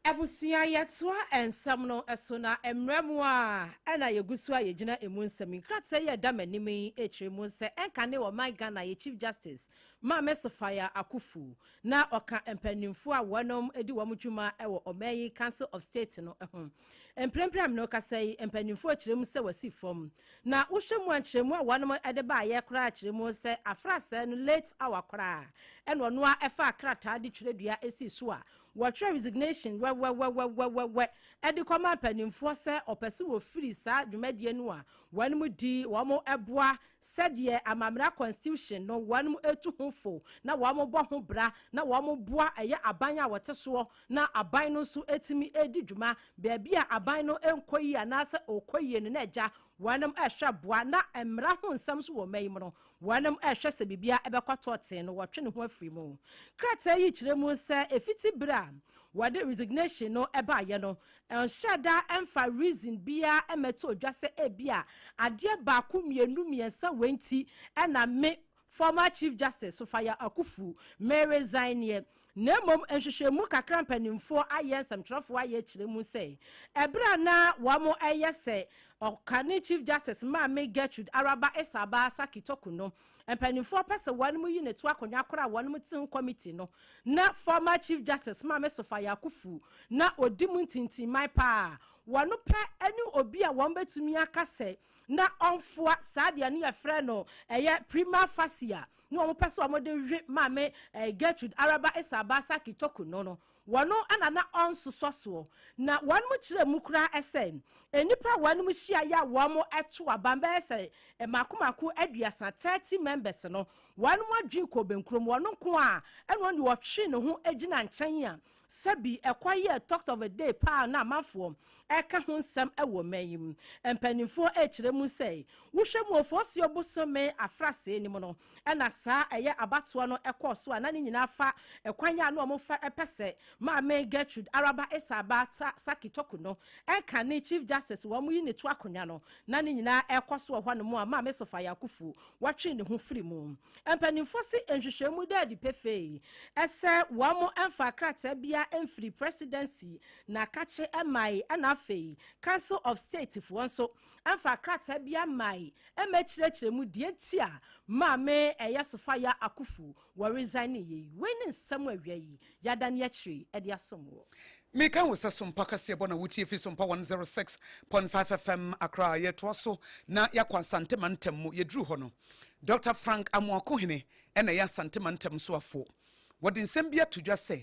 Abusua, yɛtoa nsɛm no so na mmerɛ mu a ɛna yɛgu so a yɛgyina emu nsɛm. Nkrataa yi a ɛda m'anim yi kyerɛ mu sɛ ɛnka ne ɔman Ghana yɛ Chief Justice Maame Sophia Akuffo na ɔka mpanimfoɔ a wɔnom di wɔn dwuma wɔ ɔman yi Council of State no ho. Mprempren a mene kasa yi, mpanimfoɔ kyerɛ mu sɛ wɔasi fam na wohwɛ mu a, nkyerɛmu a wɔnom de baayɛ koraa kyerɛ mu sɛ afrasɛɛ no late hour koraa ɛna ɔno a ɛfa krataa de twerɛdua esi so a wɔtwerɛ resignation wɛwɛwɛwɛwɛ ɛde kɔma mpanimfoɔ sɛ ɔpɛ sɛ wɔfiri saa dwumadie no a wɔn di wɔn ɛboa sɛdeɛ amammerɛ constitution no wɔn etu ho fo na wɔn bɔ ho bra na wɔn boa ɛyɛ aban a wɔte soɔ na aban no nso etumi edi dwuma beebi a aban no nkɔ yie anaasɛ ɔkɔ yie no na ɛgya wɔn ɛhwɛ boa na mmara ho nsɛm nso wɔ mma yi mu no, wɔn ɛhwɛ sɛ biribia ɛbɛkɔ tɔɔten no, wɔtwe ne ho afiri mu. Krataa yi kyerɛ mu sɛ efiti bere a wɔde resignation no ɛbaayɛ no, ɛnhyɛ da ɛmfa reason biara ɛmɛto odwa sɛ ebi a adeɛ baako, mmienu, mmiɛnsa wɔ nti ɛna me former Chief Justice Sophia Akuffo me resign yɛ, na mmom nhwehwɛmu kakra mpanimfoɔ ayɛ, nsɛmtwerɛfoɔ ayɛ kyerɛ mu sɛ ɛberɛ a na wɔn ɛyɛ sɛ ɔkane Chief Justice Maame Gertrude Araba Esaaba Sackey Torkornoo, mpanimfoɔ pɛ sɛ wɔn mu yi ne to akonnwa koraa a wɔn te ho committee no na former Chief Justice Maame Sophia Akuffo na odi mu ntintimman paa. Wɔn pɛ ne obi a wɔn bɛtumi aka sɛ na ɔnfoa saa deɛ no yɛfrɛ no ɛyɛ prima facie a na wɔn pɛ sɛ wɔn de hwe Maame Gertrude Araba Esaaba Sackey Torkornoo no, wɔn ana na ɔnsosɔ soɔ. Na wɔn mo kyerɛ mu koraa ɛsɛ nnipa a wɔn mo hyia yɛ a wɔn ɛto aban bɛyɛ sɛ mako mako 30, 30 members no, wɔn mo adwene kɔ benkurom. Wɔn nko a ɛna wɔn de wɔtwe ne ho gyina nkyɛn a Sɛbi ɛkɔ yɛ talk of the day paa na amanfoɔ ɛka ho nsɛm ɛwɔ mman yi mu. Mpanimfoɔ ɛkyerɛ mu sɛ wohwɛ mu Oforisuo bosome afrasee no mu no ɛna saa ɛyɛ abatoɔ no ɛkɔɔ so a na ne nyinaa fa ɛkwan a na wɔn fa ɛpɛ sɛ Maame Gertrude Araba Esaaba Sackey Torkornoo ɛnka ne Chief Justice wɔn yi ne to akonnwa no na ne nyinaa ɛkɔ so wɔ hɔnom a Maame Sophia Akuffo wɔtwe ne ho firi mu. Mpanimfoɔ si nhwehwɛmu dɛ adi pefee ɛsɛ wɔn mfa krataa bia mfiri Presidency na akakye ɛmae, ɛna afei Council of State foɔ nso mfa krataa bia mmae ɛma kyerɛkyerɛ mu deɛ nti a Maame ɛyɛ Sophia Akuffo wɔ resign yɛ yi. Wei ne nsɛm awia yi yɛada ne akyiri ɛde asom wɔ. Meka wo sɛ Sompa kaseɛ bɔ na wotie fi Sompa 106.5 FM Accra. Yɛtoa so na yɛakɔ Asante mantam mu. Yɛduru hɔ no, Dr Frank Amoakohene ɛna ɛyɛ Asante mantam so afoɔ. Wɔde nsɛm bi ato dwa sɛ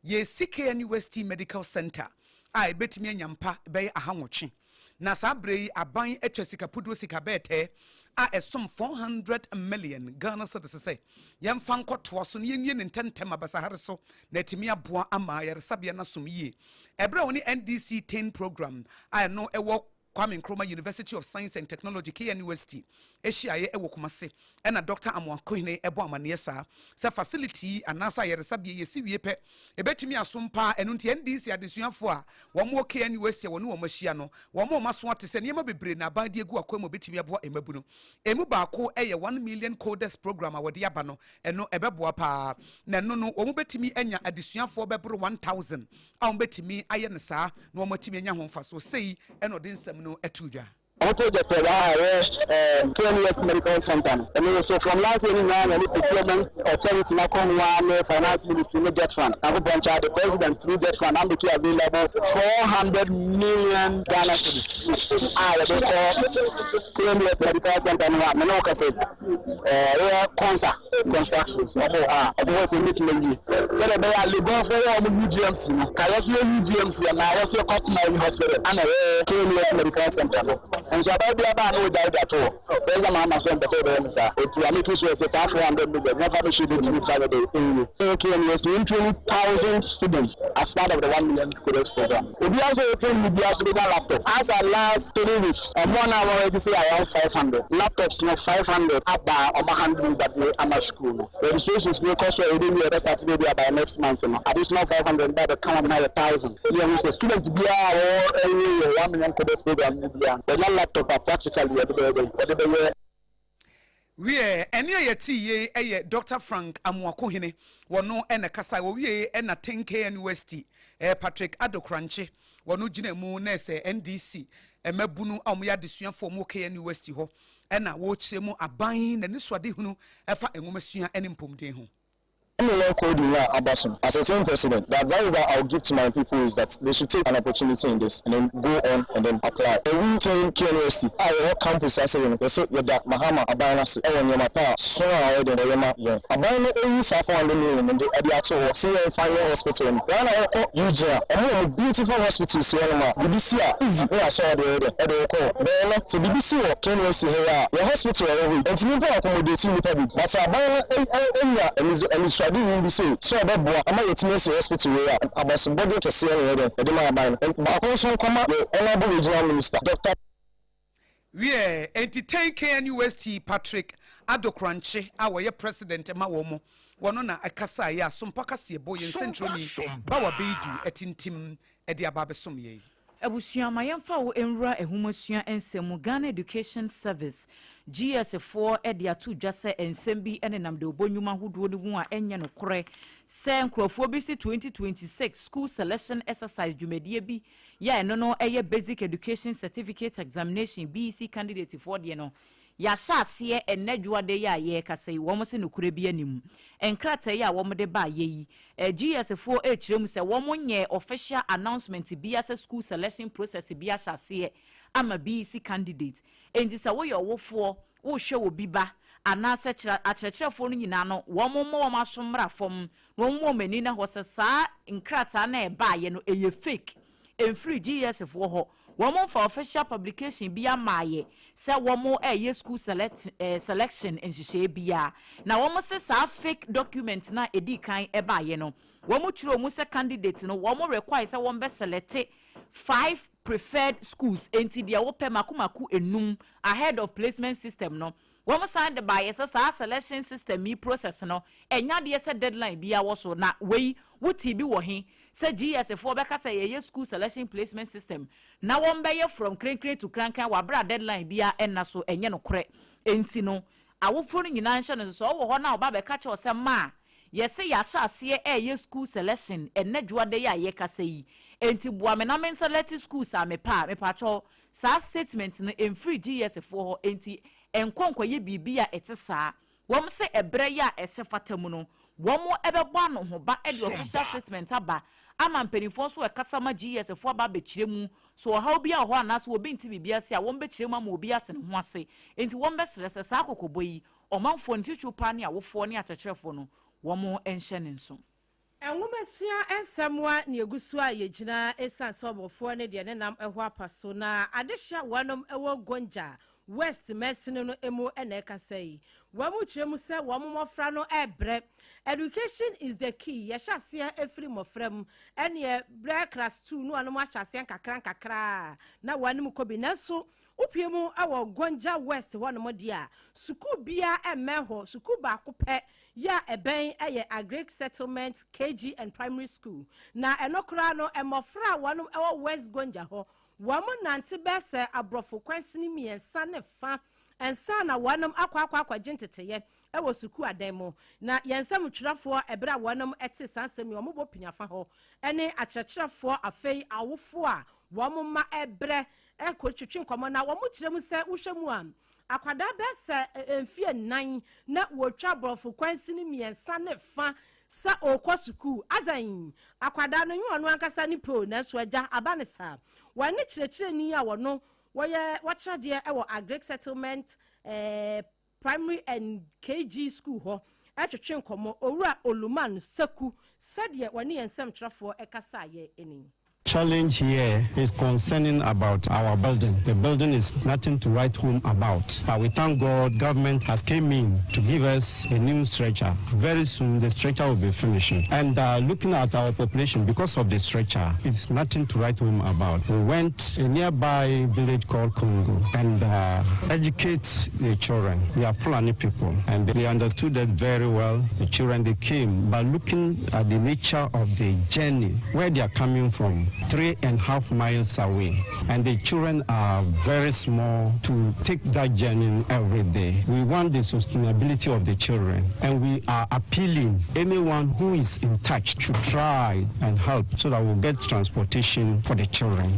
yɛsi KNUST Medical Center a ɛbɛtumi anya mpa bɛyɛ 800, na saa berɛ yi aban atwa sika puduo sika bɛɛtɛɛ a ɛsom 400 million Ghana cedis sɛ yɛmfa nkɔtoa so na yɛnwie ne ntɛntɛm abasahare so na atumi aboa ama ayaresabea no asom yie. Ɛberɛ a wɔne NDC 10 program a ɛno ɛwɔ Kwame Nkrumah University of Science and Technology, KNUST, ahyiaeɛ ɛwɔ Kumase ɛna Dr Amoakohene ɛbɔ amanneɛ saa sɛ facility yi anaasɛ ayaresabea yɛsi wie pɛ ɛbɛtumi asom paa. Ɛno nti NDC adesuafoɔ a wɔn wɔ KNUST a wɔne wɔn ahyia no, wɔn a wɔn aso ate sɛ nneɛma bebree na aban de agu akwan mu a ɛbɛtumi aboa mmabunu. Emu baako ɛyɛ 1 Million Coders Program a wɔde aba no. Ɛno ɛbɛboa paa na ɛno no wɔn bɛtumi anya adesuafoɔ bɛboro 1000 a wɔn bɛtumi ayɛ no saa na wɔn atumi anya ho mfasoɔ. Sei ɛna ɔde nsɛm no ɛto dwa. Ɔmo project ɛwɔ ha a ɛyɛ KNUST Medical Center no, ɛno so from last year nyinaa na ɛne procurement authority na kɔ ho ara ne Finance Ministry ne GETFund. Akopɔn kyɛ the President through GETFund am make available 400 million Ghana cedis a yɛde kɔ KNUST Medical Center no a mene wo kasa ɛyɛ Consa Constructions. Ɔmo wɔ hɔ a ɔmo wɔ sɛ ɔmo awie sɛdeɛ ɛbɛyɛ a Legonfoɔ wɔ ɔmo UGMC no ka yɛ so yɛ UGMC anaa yɛ so yɛ customary hospital ana ɛyɛ KNUST Medical Center no nso abaa bi aba a na wɔgyae de ato hɔ. President Mahama so mpɛ sɛ ɔbɛyɛ no saa otu a make sure sɛ saa 400 million nyɛfa no hyɛ bɛtumi fa yɛ de ɛnwie. Ɛyɛ KNUST ne train 1000 students as part of the 1 Million Coders Program. Obiara nso yɛ train biara so bɛnya laptop. As at last 3 weeks, ɔmo na wɔn register around 500 laptops no, 500 aba a ɔmo hand over de ama school no. Registrations ne kɔ so a yɛbɛwie, yɛbɛ start de bi by next month no, additional 500 ba bɛka wɔn na yɛ 1000. Yɛn ho sɛ student biara a wɔwɔ ɛwɔ yɛ 1 Million Coders Program no biara wɔnya laptop a practically yɛde bɛyɛ dɛ wɔde bɛyɛ. Wie ɛne a yɛte yie ɛyɛ Dr Frank Amoakohene, wɔno ɛna kasa. Wɔwie ɛna ten KNUST Patrick Adokrankye wɔno gyina mu na ɛsɛ NDC mmabunu a wɔyɛ adesuafoɔ wɔ KNUST hɔ ɛna wɔrekyerɛ mu aban n'ani so adehunu ɛfa nwomasua ne mpɔmuden ho. 1 Million coding now aba so. As a team president, the advice that I'll give to my people is that they should take an opportunity in this and then go on and then apply. Ewu ten KNUST a yɛwɔ campus ase no, yɛsɛ yɛda Mahama aban no ase ɛwɔ nneɛma pa a so a ɔyɛ den ɔyɛ ma yɛn. Aban no eyi saa 400 million no de ɛde ato hɔ sɛ yɛn fa nyɛ hospital no. Wɔn a wɔkɔ UG a ɔmo wɔ mo beautiful hospital si hɔnom a bibi si a easy ne asɔ ɔde ɛyɛ dɛ ɛde kɔ. Bɛyɛ no sɛ bibi si wɔ KNUST ha yi a, yɛ hospital ɛwɔ hɔ yi ntumi mpo accommodate nipa bi, but sɛ aban no enya anisoade hu bi sɛ sɛ ɔbɛboa ama yɛtumi asi hospital wei a, abasobɔdeɛ kɛseɛ na yɛdɛ yɛde ma aban no. Baako nso nkɔma yɛ Honourable Regional Minister Dr. Wie enti ten KNUST Patrick Adokrankye a wɔyɛ president ma wɔn mo wɔno na ɛkasa yɛ Asompa kaseɛ bɔ yɛn nsɛntwerɛni Bawa Beidu ɛtintim ɛde aba abɛsom yɛ yi. Abusua, ma yɛmfa wo nwura nhomasua nsɛm mu. Ghana Education Service, GES foɔ de ato dwa sɛ nsɛm bi nenam de ɔbɔ nnwuma ahodoɔ no mu a ɛnyɛ nokorɛ sɛ nkurɔfoɔ bi si 2026 school selection exercise dwumadie bi yɛ ɛno no ɛyɛ Basic Education Certificate Examination, BECE candidate foɔ deɛ no yɛahyɛ aseɛ ɛnɛ dwoada yi a yɛrekasa yi. Wɔn sɛ nokorɛ bi anim nkrataa yi a wɔn de ba yɛ yi, GES foɔ ɛrekyerɛ mu sɛ wɔn nyɛ official announcement bi asɛ school selection process bi ahyɛ aseɛ ama BECE candidate. Nti sɛ woyɛ ɔwofoɔ wohwɛ wɔ bi ba anaasɛ kyerɛ akyerɛkyerɛfoɔ no nyinaa no, wɔn mmɔ wɔn aso mmra fam na wɔn mmɔ wɔn ani na hɔ sɛ saa nkrataa na ɛbaayɛ no ɛyɛ fake, ɛmfiri GES foɔ hɔ. Wɔn mfa official publication bi amaayɛ sɛ wɔn ɛyɛ school selection nhyehyɛe biara, na wɔn sɛ saa fake document na edi kan ɛbaayɛ no, wɔn twerɛ mu sɛ candidate no, wɔn require sɛ wɔn bɛ select five preferred schools, enti deɛ wɔpɛ mako mako enum ahead of placement system no. Wɔn san de baayɛ sɛ saa selection system yi process no, ɛnya deɛ sɛ deadline bi awɔ so. Na wei wuti bi wɔ he sɛ GES foɔ bɛka sɛ yɛyɛ school selection placement system na wɔn bɛyɛ from krenkren to krankan wɔ abere a deadline bi a ɛna so, ɛnyɛ no korɛ. Enti no awofoɔ no nyinaa nhyɛ no so sɛ ɔwɔ hɔ na ɔba bɛka kyerɛw sɛ maa yɛsɛ yɛahyɛ aseɛ ɛyɛ school selection ɛnɛ dwoada yi a yɛkasa yi, enti boa me na me nselect schools a mepɛ a, mepakyɛw, saa statement no ɛmfiri GES foɔ hɔ. Enti nkɔ nkɔyɛ biribi a ɛte saa. Wɔn sɛ ɛbrɛ yi a ɛsɛ fata mu no, wɔn ɛbɛbɔ ano ho ba ɛde official statement aba ama mpanimfoɔ nso ɛkasa ma GES foɔ aba abɛkyerɛ mu so ɔhaw bi a wɔ hɔ anaasɛ obi nti biribi ase a, wɔn bɛkyerɛ mu ama obi ate ne ho ase. Enti wɔn bɛsrɛ sɛ saa akɔkɔbɔ yi, ɔmanfoɔ ne titiriw paa ne awofoɔ ne akyerɛkyerɛfoɔ no, wɔn nhyɛ ne nso. Nwomasua nsɛmmoa ne egu so a yɛgyina, ɛsiane sɛ ɔbɔfoɔ ne deɛ ne nam ɛhɔ apa so na adehyɛ wɔnom ɛwɔ Gonja West mɛsene no mu ɛna ɛkasa yi, wɔn mu kyerɛ mu sɛ wɔn mmɔfra no ɛrebrɛ. Education is the key. Yɛhyɛ aseɛ efiri mmɔfra mu, ɛneɛ brɛ class 2 no anom ahyɛ aseɛ nkakra nkakra na wɔn anim kɔ bi. Nanso wopie mu ɛwɔ Gonja West hɔnom deɛ a, sukuu biara ɛmmɛn hɔ. Sukuu baako pɛ yɛ a ɛbɛn ɛyɛ Agric Settlement KG and Primary School, na ɛno koraa no, mmɔfra a wɔn ɛwɔ West Gonja hɔ, wɔn nante bɛɛ sɛ aborɔfo kwansini 3 ne fa nsa na wɔn akɔ akɔgye nteteyɛ ɛwɔ sukuu adan mu. Na yɛn nsɛm twerɛfoɔ, ɛberɛ a wɔn ɛte saa nsɛm yi, wɔn bɔ pinyafa hɔ ɛne akyerɛkyerɛfoɔ, afei awofoɔ a wɔn mma ɛbrɛ ɛkɔ twitwi nkɔmɔ, na wɔn kyerɛ mu sɛ wohwɛ mu a, akwadaa bɛɛ sɛ mfie 4 na wɔtwa aborɔfo kwansini 3 ne fa sɛ ɔrekɔ sukuu azan. Akwadaa no nyɛ ɔno ankasa ne po, nanso agya aba ne saa. Wɔne kyerɛkyerɛni a wɔno wɔyɛ wɔkyerɛ deɛ ɛwɔ Agric Settlement Primary and KG School hɔ ɛtwetwe nkɔmmɔ, Owura Oluman Seku, sɛdeɛ wɔne yɛn nsɛmtwerɛfoɔ ɛkasa yɛ ani. Challenge here is concerning about our building. The building is nothing to write home about. But we thank God, government has came in to give us a new stretcher. Very soon the stretcher will be finishing. And looking at our population, because of the stretcher, it's nothing to write home about. We went a nearby village called Congo and educate the children. They are Fulani people and they understood that very well. The children, they came, but looking at the nature of the journey, where they are coming from, 3.5 miles away, and the children are very small to take that journey every day. We want the sustainability of the children, and we are appealing anyone who is in touch to try and help so that we'll get transportation for the children.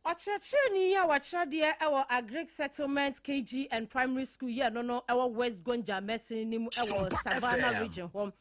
Ɔkyerɛkyerɛni a wɔkyerɛ deɛ ɛwɔ Agric Settlement KG and Primary School yɛ no ɛwɔ West Gonja mɛsini no mu ɛwɔ Savannah Region hɔ,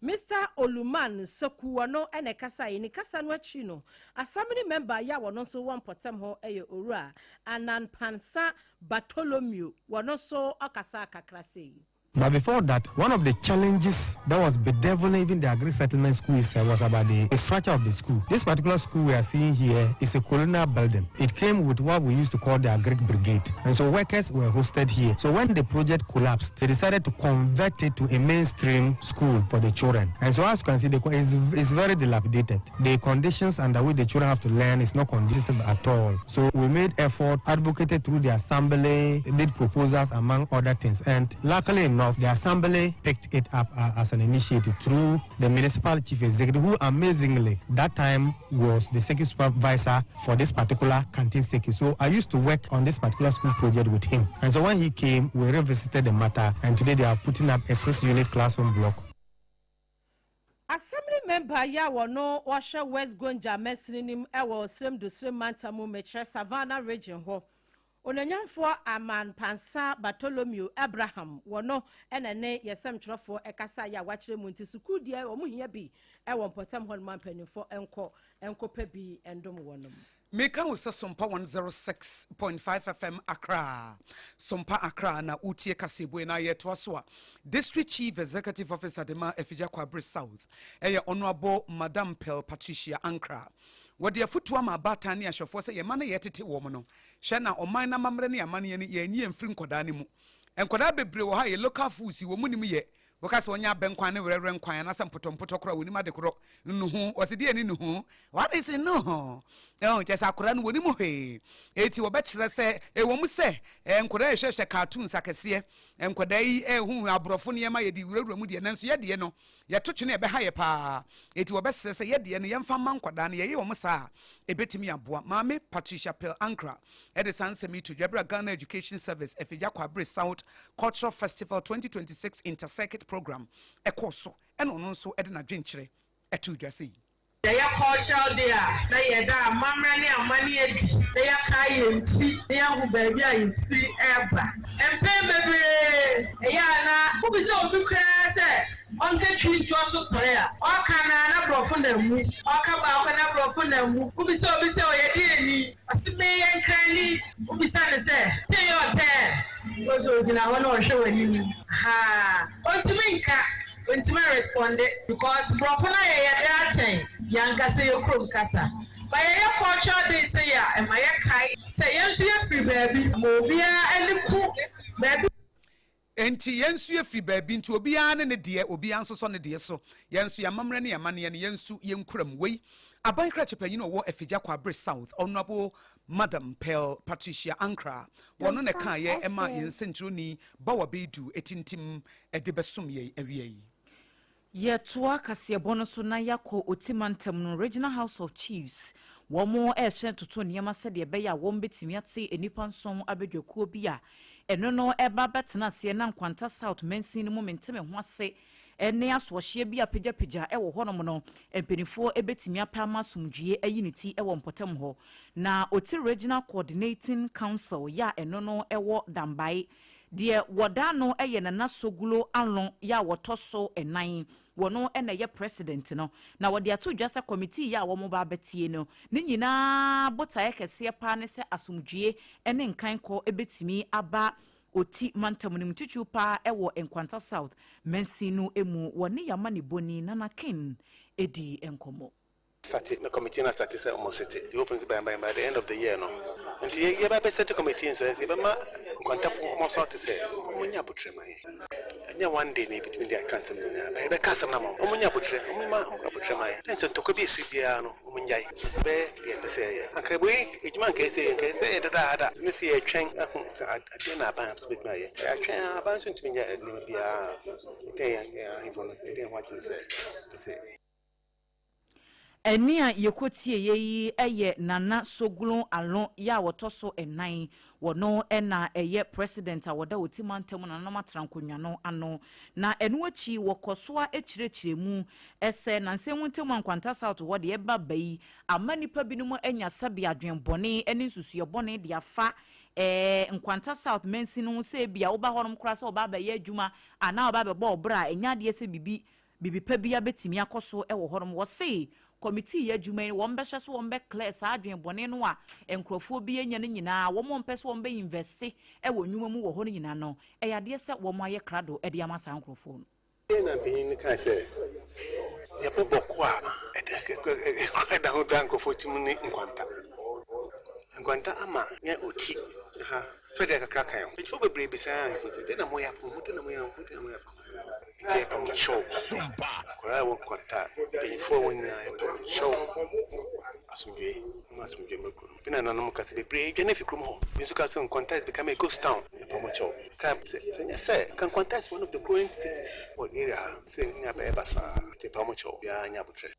Mr Oluman Seku, wɔno ɛna ɛkasa yi. Ne kasa no akyi no, assembly member yi a wɔno nso wɔ mpɔtam hɔ ɛyɛ Owura Ananpansa Bartholomew, wɔno nso ɔkasa kakra sei. But before that, one of the challenges that was bedeviling even the Agric Settlement School itself was about the structure of the school. This particular school we are seeing here is a colonial building. It came with what we used to call the Agric Brigade. And so workers were hosted here. So when the project collapsed, they decided to convert it to a mainstream school for the children. And so as you can see, it's very dilapidated. The conditions under which the children have to learn is not conducive at all. So we made effort, advocated through the assembly, did proposals, among other things. And luckily enough, the assembly picked it up as an initiative through the municipal chief executive, who amazingly that time was the circuit supervisor for this particular canteen circuit. So I used to work on this particular school project with him. And so when he came, we revisited the matter, and today they are putting up a six-unit classroom block. Assembly member yi a wɔno wɔhwɛ West Gonja mɛsini nim ɛwɔ Srem do Srem mantam mu, mekyerɛ Savannah Region hɔ, Onanyamfoɔ Amanpansa Bartholomew Abraham, wɔno ɛna ne yɛsɛmtwerɛfoɔ ɛkasa yɛ a wakyerɛ mu. Nti sukuu deɛ, wɔn hia bi ɛwɔ mpɔtam hɔ nom a mpanimfoɔ nkɔ nkɔpɛ bi ndom wɔnom. Meka wo sɛ Sompa 106.5 FM Accra, Sompa Accra na wotie kaseɛbue. Na yɛtoa so a, District Chief Executive Officer de ma Afigya Kwabre South ɛyɛ Honorable Madam Pel Patricia Ankra. Wɔde afotuo ama abaatan ne ahwɛfoɔ sɛ yɛn mma no a yɛretete wɔn no, hwɛ na ɔman no amammerɛ ne amanneɛ no yɛanyi amfiri nkwadaa no mu. Nkwadaa bebree wɔ hɔ a yɛ local foods yi wɔn nnim yɛ. Woka sɛ wɔnyɛ abɛnkwan ne werɛwerɛ nkwan anaasɛ mpotɔmpotɔ koraa a wɔnnim ade korɔ. Nnuhu, wɔse deɛ ne nnuhu? What is nnuhu? Ɛho, kyerɛ sɛ akwadaa no wɔnnim hwee. Enti wɔbɛkyerɛ sɛ ɛwɔ mu sɛ eh, nkwadaa yɛhwɛhwɛ cartoons akɛseɛ, nkwadaa yi ɛhuhu aborɔfo nneɛma yɛde wurawura mu deɛ, nanso yɛdeɛ no Yɛto twene a, ɛbɛha yɛ paa. Enti wɔbɛsrɛ sɛ yɛ deɛ no yɛmfa mma nkwadaa no. Yɛyɛ wɔn saa a, ɛbɛtumi aboa. Maame Patricia Pearl Ankrah de saa nsɛm yi to dwa berɛ a Ghana Education Service Afigya Kwabre South Cultural Festival 2026 Inter-Circuit Programme kɔɔ so ɛna ɔno nso de n'adwenkyerɛ too dwa sei. Yɛyɛ cultural day a, na yɛda amammerɛ ne amanne adi, na yɛakae yɛn nkyi, na yɛahu baabi a yɛfiri reba. Mpɛn bebree, ɛyɛ a na wobisa obi koraa sɛ ɔnka Twi ntoa so tɔe a, ɔka no ara na borɔfo nam mu, ɔka baako na borɔfo nam mu. Wobisa obi sɛ ɔyɛ deɛn ni? Ɔse meyɛ Nkrani. Wobisa no sɛ, sei yɛ ɔtɛn? Wobɛhu sɛ ɔgyina hɔ na ɔhwɛ w'anim. Ahaa, ɔntumi nka. Mentumi nresponde because brɔfo no ayɛ yɛ dɛ akyɛn yɛn ankasa yɛ kurom kasa. But yɛyɛ cultural day sei a ɛma yɛkae sɛ yɛn nso yɛfiri baabi ma obiara ani ku baabi. Enti yɛn nso yɛfiri baabi nti obiara ne ne deɛ, obiara nso sɔ ne deɛ so. Yɛn nso yɛn amammerɛ ne yɛn amanneɛ no yɛn nso yɛnkura mu. Wei, Aban krakye panyin a ɔwɔ Afigya Kwabre South, Honourable Madam Pearl Patricia Ankrah, wɔno na ɛkaeɛ ɛmaa yɛn nsɛnkyerɛwni Bawa Beidu tintim de bɛsom yɛn awia yi. Yɛtoa kaseɛbɔ no so na yɛakɔ Oti mantam no Regional House of Chiefs. Wɔn rehyɛ ntoto nneɛma sɛdeɛ ɛbɛyɛ a wɔn bɛtumi ate nnipa nson abadwakuo bi a ɛno no ɛreba abɛtena aseɛ na Nkwanta South mansin no mu mente me ho ase ne asoɔhyeɛ bi apagyapagya wɔ hɔnom no mpaninfoɔ bɛtumi apɛ ama asomdwoeɛ ayi ne ti wɔ mpɔtam hɔ. Na Oti Regional Coordinating Council yɛ a ɛno no ɛwɔ Dambae Deɛ wɔda ano yɛ Nana Soglo Anlon yɛ a wɔtɔ so nnan, wɔno na ɛyɛ President no. Na wɔde ato dwa sɛ kɔmitii yi a wɔba abɛtie no, ne nyinaa botaeɛ kɛseɛ paa ne sɛ asomdwoeɛ ne nkankɔ bɛtumi aba Oti mantam no mu, titiriw paa wɔ Nkwanta South mansin no mu. Wɔne yɛn amanebɔni Nana King dii nkɔmmɔ. Starte na committee no astarte sɛ ɔmo sete the whole thing by by the end of the year no nti yɛ yɛba bɛ sete committee nso yɛ bɛma nkwantafo ɔmo nso ate sɛ ɔmo nya abotrɛ ma yɛn ɛnyɛ one day na yɛbɛtumi de aka nsɛm no nyinaa but yɛbɛka asɛm no ama ɔmo ɔmo nya abotrɛ ɔmo ma abotrɛ ma yɛn na sɛ ntɔkwa bi esi biara no ɔmo ngyae nso bɛyɛ deɛ yɛpɛ sɛ yɛyɛ anka wei adwuma anka ɛsɛ yɛ anka ɛsɛ yɛ dadaada so ne sɛ yɛtwɛn ahu sɛ adeɛ na aban nso bɛtumi ayɛ yɛatwɛn a aban nso ntumi nyɛ nneɛma biara nti yɛn ahemfo no yɛde yɛn ho akyerɛ sɛ pɛ sɛ Ɛnne a yɛkɔtieeɛ yi yɛ Nana Soglon Alon yɛ a ɔtɔ so nnan. Ɔno na ɛyɛ President a ɔda Oti Mantam Nananom Atenankonnwa no ano. Na ɛno akyi wɔkɔ so ara kyerɛkyerɛ mu sɛ nansa yi ntam a Nkwanta South hɔ deɛ ɛba ba yi ama nnipa binom anya sɛbe adwene bɔne ne nsusuiɛ bɔne de afa Nkwanta South mansin no ho sɛ ebia woba hɔnom koraa sɛ wɔba abɛyɛ adwuma anaa wɔba abɛbɔ wo bra a ɛnyɛ adeɛ sɛ biribi Biribi pa biara bɛtumi akɔ so wɔ hɔnom. Wɔse kɔmitii yi adwuma yi, wɔn bɛhwɛ so wɔn bɛ clear saa adwene bɔne no a nkorɔfoɔ bi anya no nyinaa, wɔn a wɔpɛ sɛ wɔn bɛ investe wɔ nnwuma mu wɔ hɔ no nyinaa no, ɛyɛ adeɛ sɛ wɔn ayɛ krado de ama saa nkorɔfoɔ no. Afei na mpanyin no kae sɛ, Yɛbɔ bɔko a ɛda ho da nkurɔfoɔ tirim ne nkwanta. Nkwanta ama yɛn oti ha fɛdeɛ kakra ka yɛn ho. Mpanyinfoɔ bebree bisaa ahemfo sɛ, Dɛn na moyɛ afa ho? Dɛn na moyɛ afa ho? Dɛn na moyɛ afa ho? Nti yɛpɛ mo kyɛw. Akwadaa a ɛwɔ nkwanta, mpanyinfoɔ a wɔn nyinaa yɛpɛ mo kyɛw. Asomdwoe, momma asomdwoe mmra kurom. Me nananom ka sɛ bebree dwane afi kurom hɔ. Bi nso ka sɛ Nkwanta has become a ghost town. Yɛpɛ mo kyɛw. Ka sɛ, sɛ ɛnyɛ sɛ nka Nkwanta is one of the growing cities wɔ area ha, sɛ nea bɛyɛ basaa. Nti yɛpɛ mo kyɛw. Obiara nyɛ abotrɛ.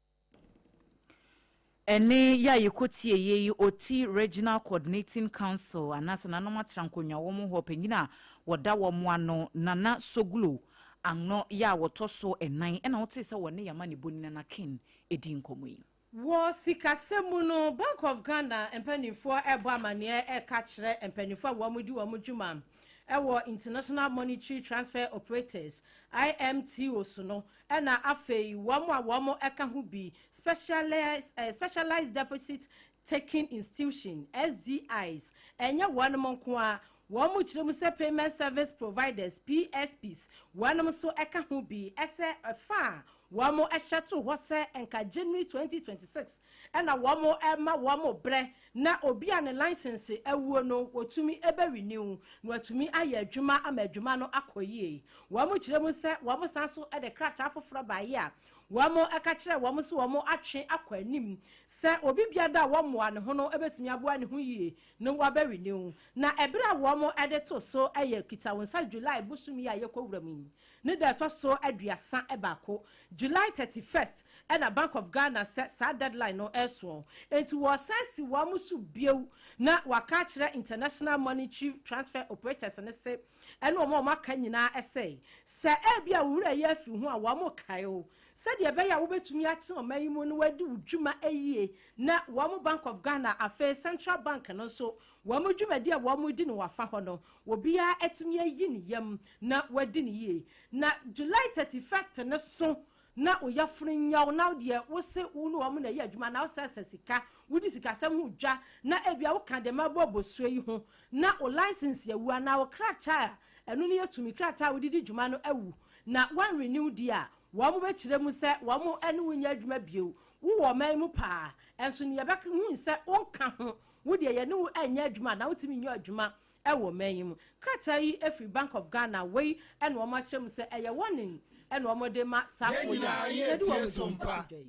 Ɛnne yi a yɛkɔtieeɛ yi, Oti Regional Coordinating Council anaasɛ Nananom Atra Nkonnwa wɔn hɔ panyin a wɔda wɔn ano, Nana Soglo Angnɔ yi a wɔtɔ so nnan na wotee sɛ wɔne yɛn amanebɔni Nana King di nkɔmmɔ yi. Wɔ sikasɛm mu no, Bank of Ghana mpanimfoɔ rebɔ amaneɛ reka kyerɛ mpanimfoɔ a wɔdi wɔn dwuma wɔ International Monetary Transfer Operators, IMTOs, no ɛna afei wɔn a wɔka ho bi, Specialized Specialized Deposit Taking Institution, SDIs, ɛnyɛ wɔnom nko ara, wɔn kyerɛ mu sɛ Payment Service Providers, PSPs, wɔnom nso ka ho bi, ɛsɛ ɛfa a Wɔn hyɛ too hɔ sɛ nka January 2026 ɛna wɔn ɛma wɔn brɛ na obi a ne license awuo no wɔtumi ɛbɛ renew na watumi ayɛ adwuma ama adwuma no akɔ yie. Wɔn kyerɛ mu sɛ wɔn san so de krataa foforɔ baeɛ a wɔn ɛka kyerɛ wɔn so wɔn atwe akɔ anim sɛ obi biara a wɔmmoa ne ho no ɛbɛtumi aboa ne ho yie na wabɛ renew. Na ɛberɛ a wɔn ɛde to so ɛyɛ kitawonsa July bosom yi a yɛkɔ wura mu yi ne da ɛtɔ so 31, July 31st, ɛna Bank of Ghana sɛ saa deadline no ɛsoɔ, nti wɔsan si wɔn so bio na waka akyerɛ international monetary transfer operators ne se ɛne wɔn a wɔn aka nyinaa ɛsɛ sɛ ɛbi a wura yi afi ho a wɔn kae o, sɛdeɛ ɛbɛyɛ a wobɛtumi ate ɔman yi mu no wadi wo dwuma ayie. Na wɔn Bank of Ghana, afei central bank no nso, wɔn dwumadi a wɔn di no wafa hɔ no, obiara atumi ayi ne yam na wadi ne yie. Na July 31st ne so na oyafunu nyaw na deɛ wose wo ne wɔn na ɛyɛ adwuma na wosɛsɛ sika, wodi sikasɛm ho dwa, na ebia woka deɛ mabɔ abɔsuo yi ho na wo license awu anaa wo krataa a ɛno no yɛ tumi krataa a wode di dwuma no awu na wɔn renew di a, wɔn bɛkyerɛ mu sɛ wɔn ne wo nyɛ adwuma bio. Wowɔ ɔman mu paa ɛnso ne yɛbɛka hu sɛ wonka ho, wo deɛ yɛne wo nyɛ adwuma na wotumi nyɛ adwuma ɛwɔ ɔman yi mu. Krataa yi efiri Bank of Ghana wei ɛna wɔn akyerɛ mu sɛ ɛyɛ warning ɛna wɔn de ma saa Yɛn yi a nyinaa yɛde yɛtie wɔn Sompa. di yi.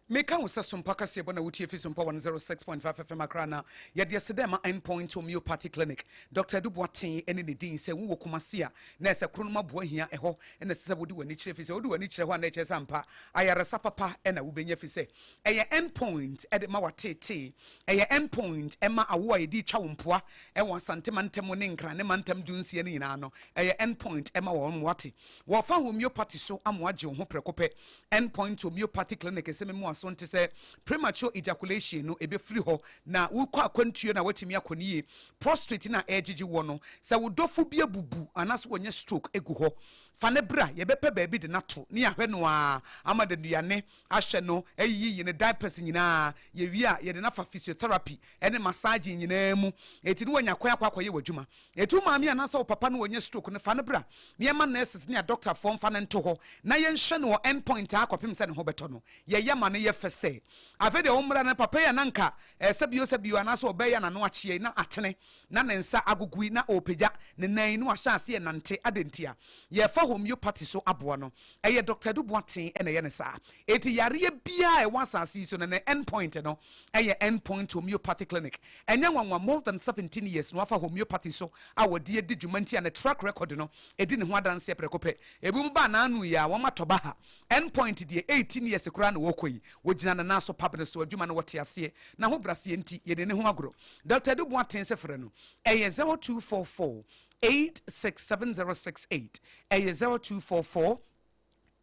Meka wo sɛ Sompa kaseɛ bɔ na wotie fi Sompa 106.5 FM Accra na yɛde ɛsɛ dɛ ma Endpoint Homeopathy Clinic. Dr Adu Boateng ne ne din. Sɛ wowɔ Kumase a, na ɛsɛ Kronom Aboa Hia ɛhɔ na ɛsɛ sɛ wode w'ani kyerɛ, fi sɛ wode w'ani kyerɛ hɔ a na ɛkyerɛ sɛ ampa ayaresa papa na wobɛnya, fi sɛ ɛyɛ Endpoint de ma wateetee, ɛyɛ Endpoint ma awo a yɛde twa wo mpoa ɛwɔ Asante mantam ne Nkran ne mantam 16 no nyinaa no, ɛyɛ Endpoint ma wɔn wate. Wɔfa homeopathy so ama wagye wo ho prɛko pɛ. Endpoint Homeopathy Clinic sɛ memu aso nte sɛ premature ejaculation no ɛbɛfiri hɔ na wokɔ akwantuo na woatumi akɔ no yie. Prostrate no a ɛregyegye woɔ no, sɛ wo dɔfo bi abubu anaasɛ wɔnyɛ stroke gu hɔ, fa no bra, yɛbɛpɛ baabi de no ato ne yɛahwɛ no ara ama de nnuane ahyɛ no, ayiyi ne diapers nyinaa. Yɛwie a, yɛde no afa physiotherapy ne massaging nyinaa mu. Enti ne wanya kwan akɔ akɔyɛ w'adwuma. Enti wo maame anaasɛ wo papa no wɔnya stroke no, fa no bra na yɛmma nurses ne adɔktafoɔ mfa no nto hɔ na yɛnhwɛ no wɔ end point ara kɔpem sɛ ne ho bɛtɔ no. Yɛyɛ ma no yɛ fɛ sɛ afei deɛ wommra no papa yi a na anka sɛbio sɛbio anaasɛ ɔbaa yi a n'ano akyeɛ yi na atene na ne nsa agogo yi na ɔrepagya ne nan yi na wahyɛ aseɛ nante. Adɛn ntia? Yɛrefa homeopathy so aboa no. Ɛyɛ Doctor Adu Boateng na ɛyɛ no saa. Enti yareɛ biara a ɛwɔ asase yi so no, ne end point no yɛ End Point Homeopathy Clinic. Ɛnyɛ nwanwa, more than 17 years na wafa homeopathy so a wɔde adi dwuma nti a ne track record no di ne ho adanseɛ prɛko pɛ. Ebinom baa n'ano yi a, wɔatɔ baha. End Point deɛ, 18 years koraa na wɔrekɔ yi, wɔgyina ne nan so pab no so, adwuma no wɔte aseɛ. N'ahobraseɛ nti, yɛnni ne ho agorɔ. Doctor Adu Boateng sɛ frɛ no, ɛyɛ 0244 867068, ɛyɛ 0244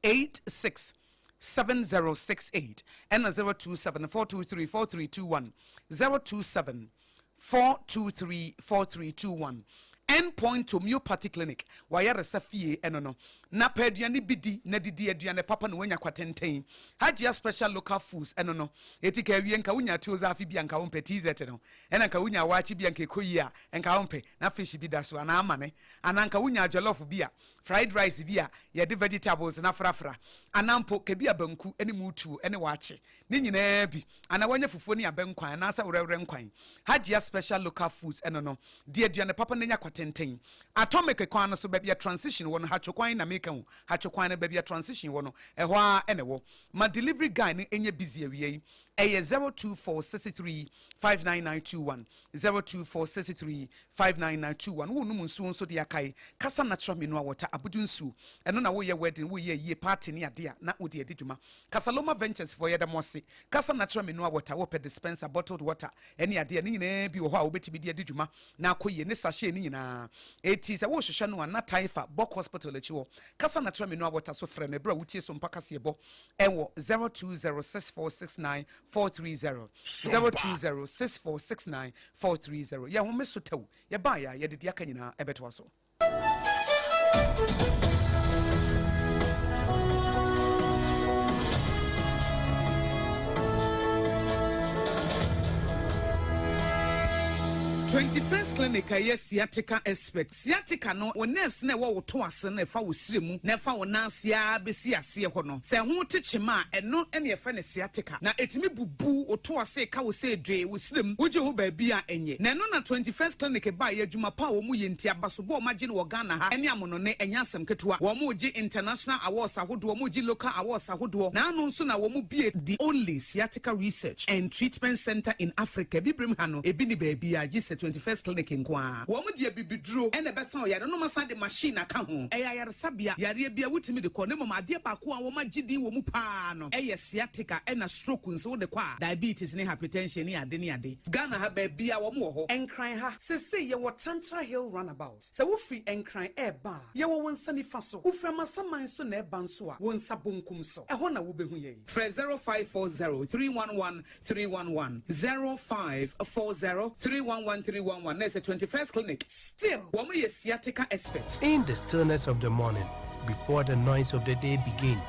867068, ɛna 027 423 4321, 027 423 4321. Endpoint Homeopathy Clinic, wayaresa fie ɛno no. Na pɛ aduane bi di na didi aduane papa na wanya kwatenten. Hajia Special Local Foods ɛno no. Eti ka awie nka wonya tuo zaafi bi a nka wompɛ TZ no, ɛna nka wonya waakye bi a nka ɛkɔ yie a nka wompɛ na fish bi da so anaa amane, anaa nka wonya jollof bi a fried rice bi a yɛde vegetables no afrafra, anaa mpo kebi a banku ne mutuo ne waakye ne nyinaa bi, anaa wanya fufuo ne abɛnkwan anaasɛ werɛwerɛ nkwan. Hajia Special Local Foods ɛno no, di aduane papa na nya kwatenten. Atomic kwan no so, baabi a transition wɔ no, Hatcho kwan na meka o, Hatcho kwan no, baabi a transition wɔ no, ɛhɔ ara na ɛwɔ. Ma delivery guy no nyɛ busy awia yi, ɛyɛ 024 63 59921, 024 63 59921. Wonom nsuo nso de akae Kasa Natural Mineral Water, abodu nsuo. Ɛno na woyɛ wedding, woyɛ ayie, party ne adeɛ a na wode adi dwuma. Kasaloma Ventures foɔ yɛda mo ase. Kasa Natural Mineral Water, wopɛ dispenser, bottled water ne adeɛ a, ne nyinaa bi wɔ hɔ a wobɛtumi de adi dwuma na akɔ yie, ne sachet ne nyinaa. Enti sɛ worehwehwɛ no a, na Taifa, Bok Hospital akyi hɔ. Kasa Natural Mineral Water so frɛ no ɛberɛ a wotie Sompa kaseɛbɔ ɛwɔ 0206469430, 0206469430. Yɛhome so tɛw, yɛbaeɛ a yɛde deɛ aka nyinaa ɛbɛtoa so. 21st Clinic a ɛyɛ sciatica expert. Sciatica no, wo nerves no a ɛwɔ wo to ase no a ɛfa wo srɛ mu na ɛfa wo nan ase ara bɛsi aseɛ hɔ no, sɛ ɛho te kyema a, ɛno na yɛfrɛ no sciatica. Na ɛtumi bubu wo to ase ka wo sɛ dwee wo srɛ mu, wogye ho baabi a ɛnyɛ. Na ɛno na 21st Clinic baeɛ, adwuma pa a wɔyɛ nti, abasobɔ a wɔagye no wɔ Ghana ha ne amonone, ɛnyɛ asɛm ketewa. Wɔregye international awards ahodoɔ, wɔregye local awards ahodoɔ, na ano nso na wɔbue the only Sciatica Research and Treatment Centre in Africa, Abibirem ha no, ebi nni baabiara gye sɛ 21st Clinic nko ara. Wɔn de abibiduro na ɛbɛsa ɔyare no, na wɔasan de machine aka ho. Ɛyɛ ayaresabea, yareɛ biara wotumi de kɔ, na mmom adeɛ baako a wɔagye din wɔ mu pa ara no yɛ sciatica ɛna stroke nso wode kɔ a, diabetes ne hypertension ne ade ne ade. Ghana ha baabiara wɔn wɔ hɔ. Nkran ha, seesei yɛwɔ Tantra Hill Runabout. Sɛ wofiri Nkran reba a, yɛwɔ wo nsa nifa so. Wofiri Amasaman nso na ɛreba nso a, wo nsa bonkum so. Ɛhɔ na wobɛhu yɛn. Frɛ 0540 311 311, 0540 311 311 na ɛsɛ 21st Clinic. Still, wɔn yɛ sciatica expert. In the stillness of the morning, before the noise of the day begins,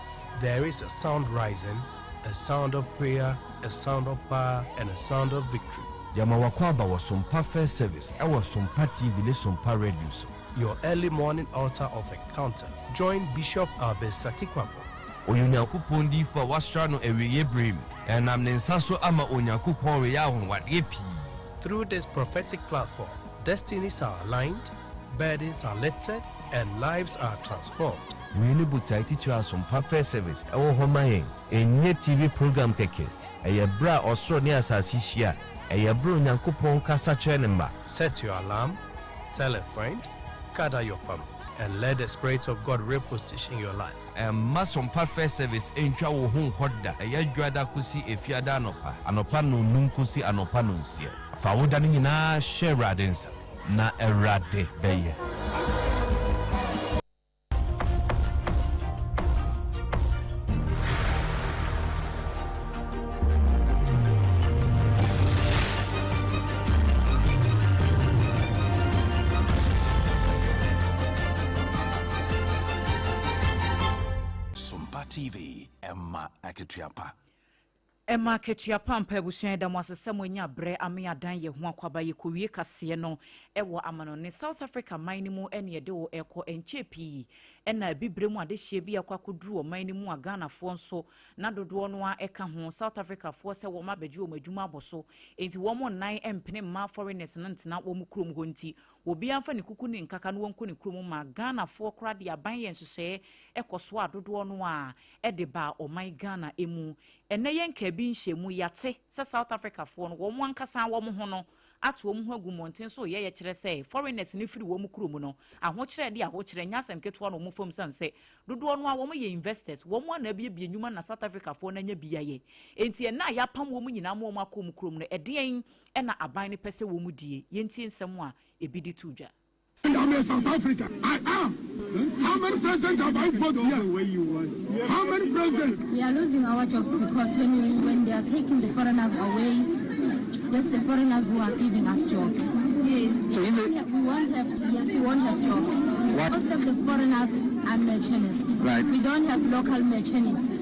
there is a sound rising, a sound of prayer, a sound of power, and a sound of victory. Yɛma w'akwaaba wɔ Sompa First Service ɛwɔ Sompa TV ne Sompa Radio so. Your early morning altar of encounter. Join Bishop Albert Sakikwabo. Ɔyɛ Onyankopɔn diyifo a wɔasra no awieeɛ berɛ mu. Ɛnam ne nsa so ama Onyankopɔn reyɛ anwanwadeɛ pii. Through this prophetic platform, destinies are aligned, burdens are lifted, and lives are transformed. Wei ne botae titire a Asompa First Service wɔ hɔ ma yɛn. Ɛnyɛ TV program kɛkɛ. Ɛyɛ berɛ a ɔsoro ne asase hyia. Ɛyɛ berɛ a Onyankopɔn kasa kyerɛ ne mma. Set your alarm, tell a friend, gather your family, and let the Spirit of God reposition your life. Mma Sompa First Service ntwa wo ho nkɔ da. Ɛyɛ Dwoada kosi Efiada anɔpa, anɔpa nnɔnnum kosi anɔpa nnɔnsia. Fa wo da no nyinaa hyɛ Awurade nsa, na Awurade bɛyɛ. Sompa TV, ɛma akatua pa. Ɛma akatua pa ampa abusua yɛda mo ase sɛ mo anya brɛ ame adan yɛ ho akwaba yɛkɔwie kaseɛ no ɛwɔ amanɔne South Africa man no mu ɛne yɛde wo ɛkɔ ɛnkyɛɛ pii ɛna abibire mu adehyeɛ bi akɔ akɔduru ɔman no mu a Ghanafoɔ nso na dodoɔ no ara ɛka ho South Africa foɔ sɛ wɔn abɛgye wɔn adwuma abɔ so enti wɔn nnan mpene mma foreigners no ntena wɔn kurom hɔ nti Obiara mfa ne kuku ne nkaka no wɔnkɔ ne kurom ma Ghanafoɔ koraa de aban yɛ nhyehyɛeɛ kɔ so a dodoɔ no ara de ba ɔman Ghana mu. Ɛnnɛ yɛn nkaa bi nhyɛmu yɛate sɛ South Africafoɔ no wɔn ankasa wɔn ho no ato wɔn ho agu mmɔnten so reyɛ yɛkyerɛ sɛ foreigners no firi wɔn kurom no ahokyerɛ de ahokyerɛ nyɛ asɛm ketewa na wɔn fam sane sɛ dodoɔ no ara wɔn yɛ investors wɔn ara na abiebie nnwuma na South Africafoɔ no anya bi ayɛ enti ɛnnɛ a yɛapam wɔn nyinaa ma wɔn akɔ wɔn kurom no ɛdeɛn na aban no pɛ sɛ wɔn die? Yɛntie nsɛm a ebi de too dwa. I'm a South African. I am. How many presidents have I voted here? How many presidents? We are losing our jobs because when we when they are taking the foreigners away, that's the foreigners who are giving us jobs. Yes. So we, won't have, we won't have yes, we won't have jobs. Why? Most of the foreigners are merchants. Right. We don't have local merchants.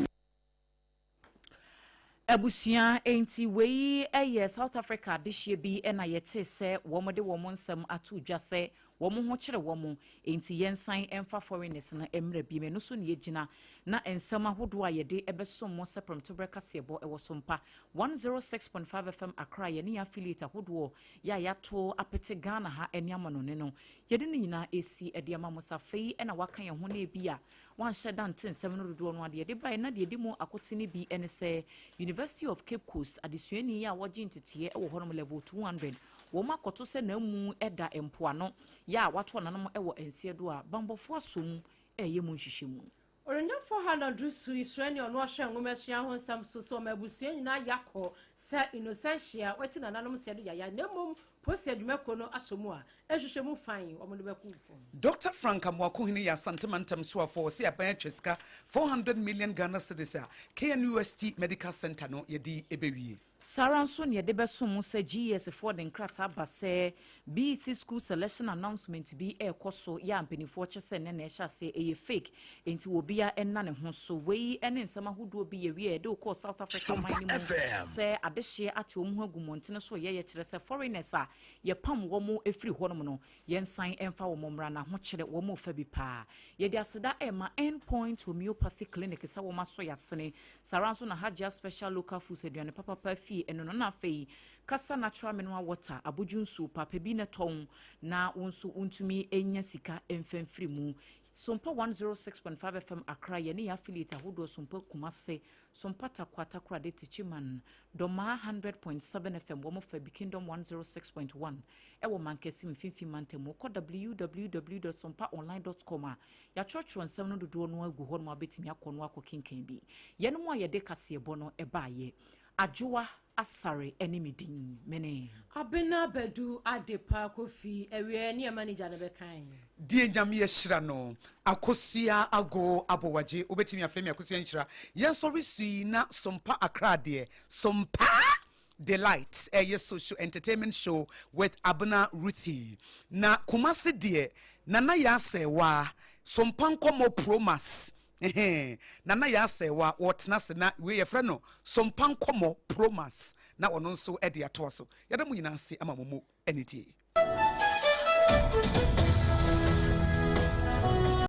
Abusua, enti wei yɛ South Africa adehyeɛ bi na yɛtee sɛ wɔn de wɔn nsɛm ato dwa sɛ wɔn ho kyere wɔn, enti yɛnsan mfa foreigners no mmra bi. Ɛno so na yɛgyina na nsɛm ahodoɔ a yɛde bɛsom mo sɛ prɛmtoberɛ kaseɛbɔ wɔ Sompa 106.5 FM Accra, yɛne yɛn affiliate ahodoɔ yɛ a yɛato apete Ghana ha ne amanɔne no, yɛde ne nyinaa ɛresi de ama mo. Sɛ afei na waka yɛn ho na ebia Wanhyɛ da nte nsɛm no dodoɔ no ara. Deɛ ɛde baeɛ na deɛ ɛdi mu akotene bi ne sɛ University of Cape Coast adesuani yi a wɔgye nteteɛ wɔ hɔnom level 200 wɔn akɔto sɛ n'amu da mpoano yɛ a wato ananom wɔ nseɛ do a banbɔfoɔ asɔ mu reyɛ mu nhwehwɛmu. Ɔrenyɛfo Harold Rusu yi srɛ nea ɔno ɔhwɛ nwomasua ho nsɛm so sɛ ɔma abusua nyinaa yakɔ sɛ Innocentia wati nananom sɛɛ do yaya na mmom Polisi adwumakuo no asɔ mu a nhwehwɛmu fann wɔn de bɛko fam. Dɔkta Frank Amoakohene yɛ Asante Mantam soafoɔ, ɔse aban atwa sika 400 million Ghana cedis a KNUST Medical Centre no yɛde bɛwie. Saa ara nso na yɛde bɛsom mo sɛ GES foɔ de nkrataa ba sɛ BEC school selection announcement bi ɛrekɔ so yɛ a mpanimfoɔ kyɛ sɛ nnɛ na ɛhyɛ aseɛ ɛyɛ fake enti obia ɛnna ne ho so. Wei ɛne nsɛm ahodoɔ bi yɛwie a yɛde wo kɔɔ South Africa man no mu sɛ adehyeɛ ate wɔn ho agu mmɔntene so yɛyɛ kyerɛ sɛ foreigners a yɛpam wɔn firi hɔnom no yɛnsan mfa wɔn mmra na ahokyerɛ wɔn refa bi paa. Yɛde aseda ɛrema End Point Homeopathy Clinic sɛ wɔn asɔ yɛn asene. Saa ara nso na Hajia Special Local Foods aduane papapa fie ɛno no na afei Kasa Natural Mineral Water abodwo nsuo pa pɛ bi na tɔn na wo nso wontumi nya sika mfa mfiri mu. Sompa 106.5 FM Accra yɛne yɛn affiliate ahodoɔ Sompa Kumase, Sompa Tarkwa, Takoradi, Techiman, Dɔmaa 100.7 FM wɔn fa bi Kingdom 106.1 ɛwɔ Mankessim Mfimfini Mantam mu. Kɔ www.sompaonline.com a yɛatwerɛtwerɛ nsɛm no dodoɔ no agu hɔ nom a wobɛtumi akɔ no akɔ kenkan bi. Yɛnom a yɛde kaseɛbɔ no baeɛ. Adwoa Asare ne me din. Mene. Abena Badu Adepa Kofi Awiɛ ne yɛ manager no bɛkan. Deɛ Nyame ahyira no. Akosua Ago Abowagye wobɛtumi afrɛ me Akosua Nhyira. Yɛnsɔre su yi na Sompa Accra deɛ Sompa Delight ɛyɛ social entertainment show with Abena Ruthie. Na Kumasi deɛ Nana Yaa Sɛɛwaa Sompa Nkɔmmɔ Promax Ehee Nana Yaa Sɛɛwaa wɔtena ase na wei yɛfrɛ no Sompa Nkɔmmɔ Promax na ɔno nso de atoa so. Yɛda mo nyinaa ase ama mo mu anidie.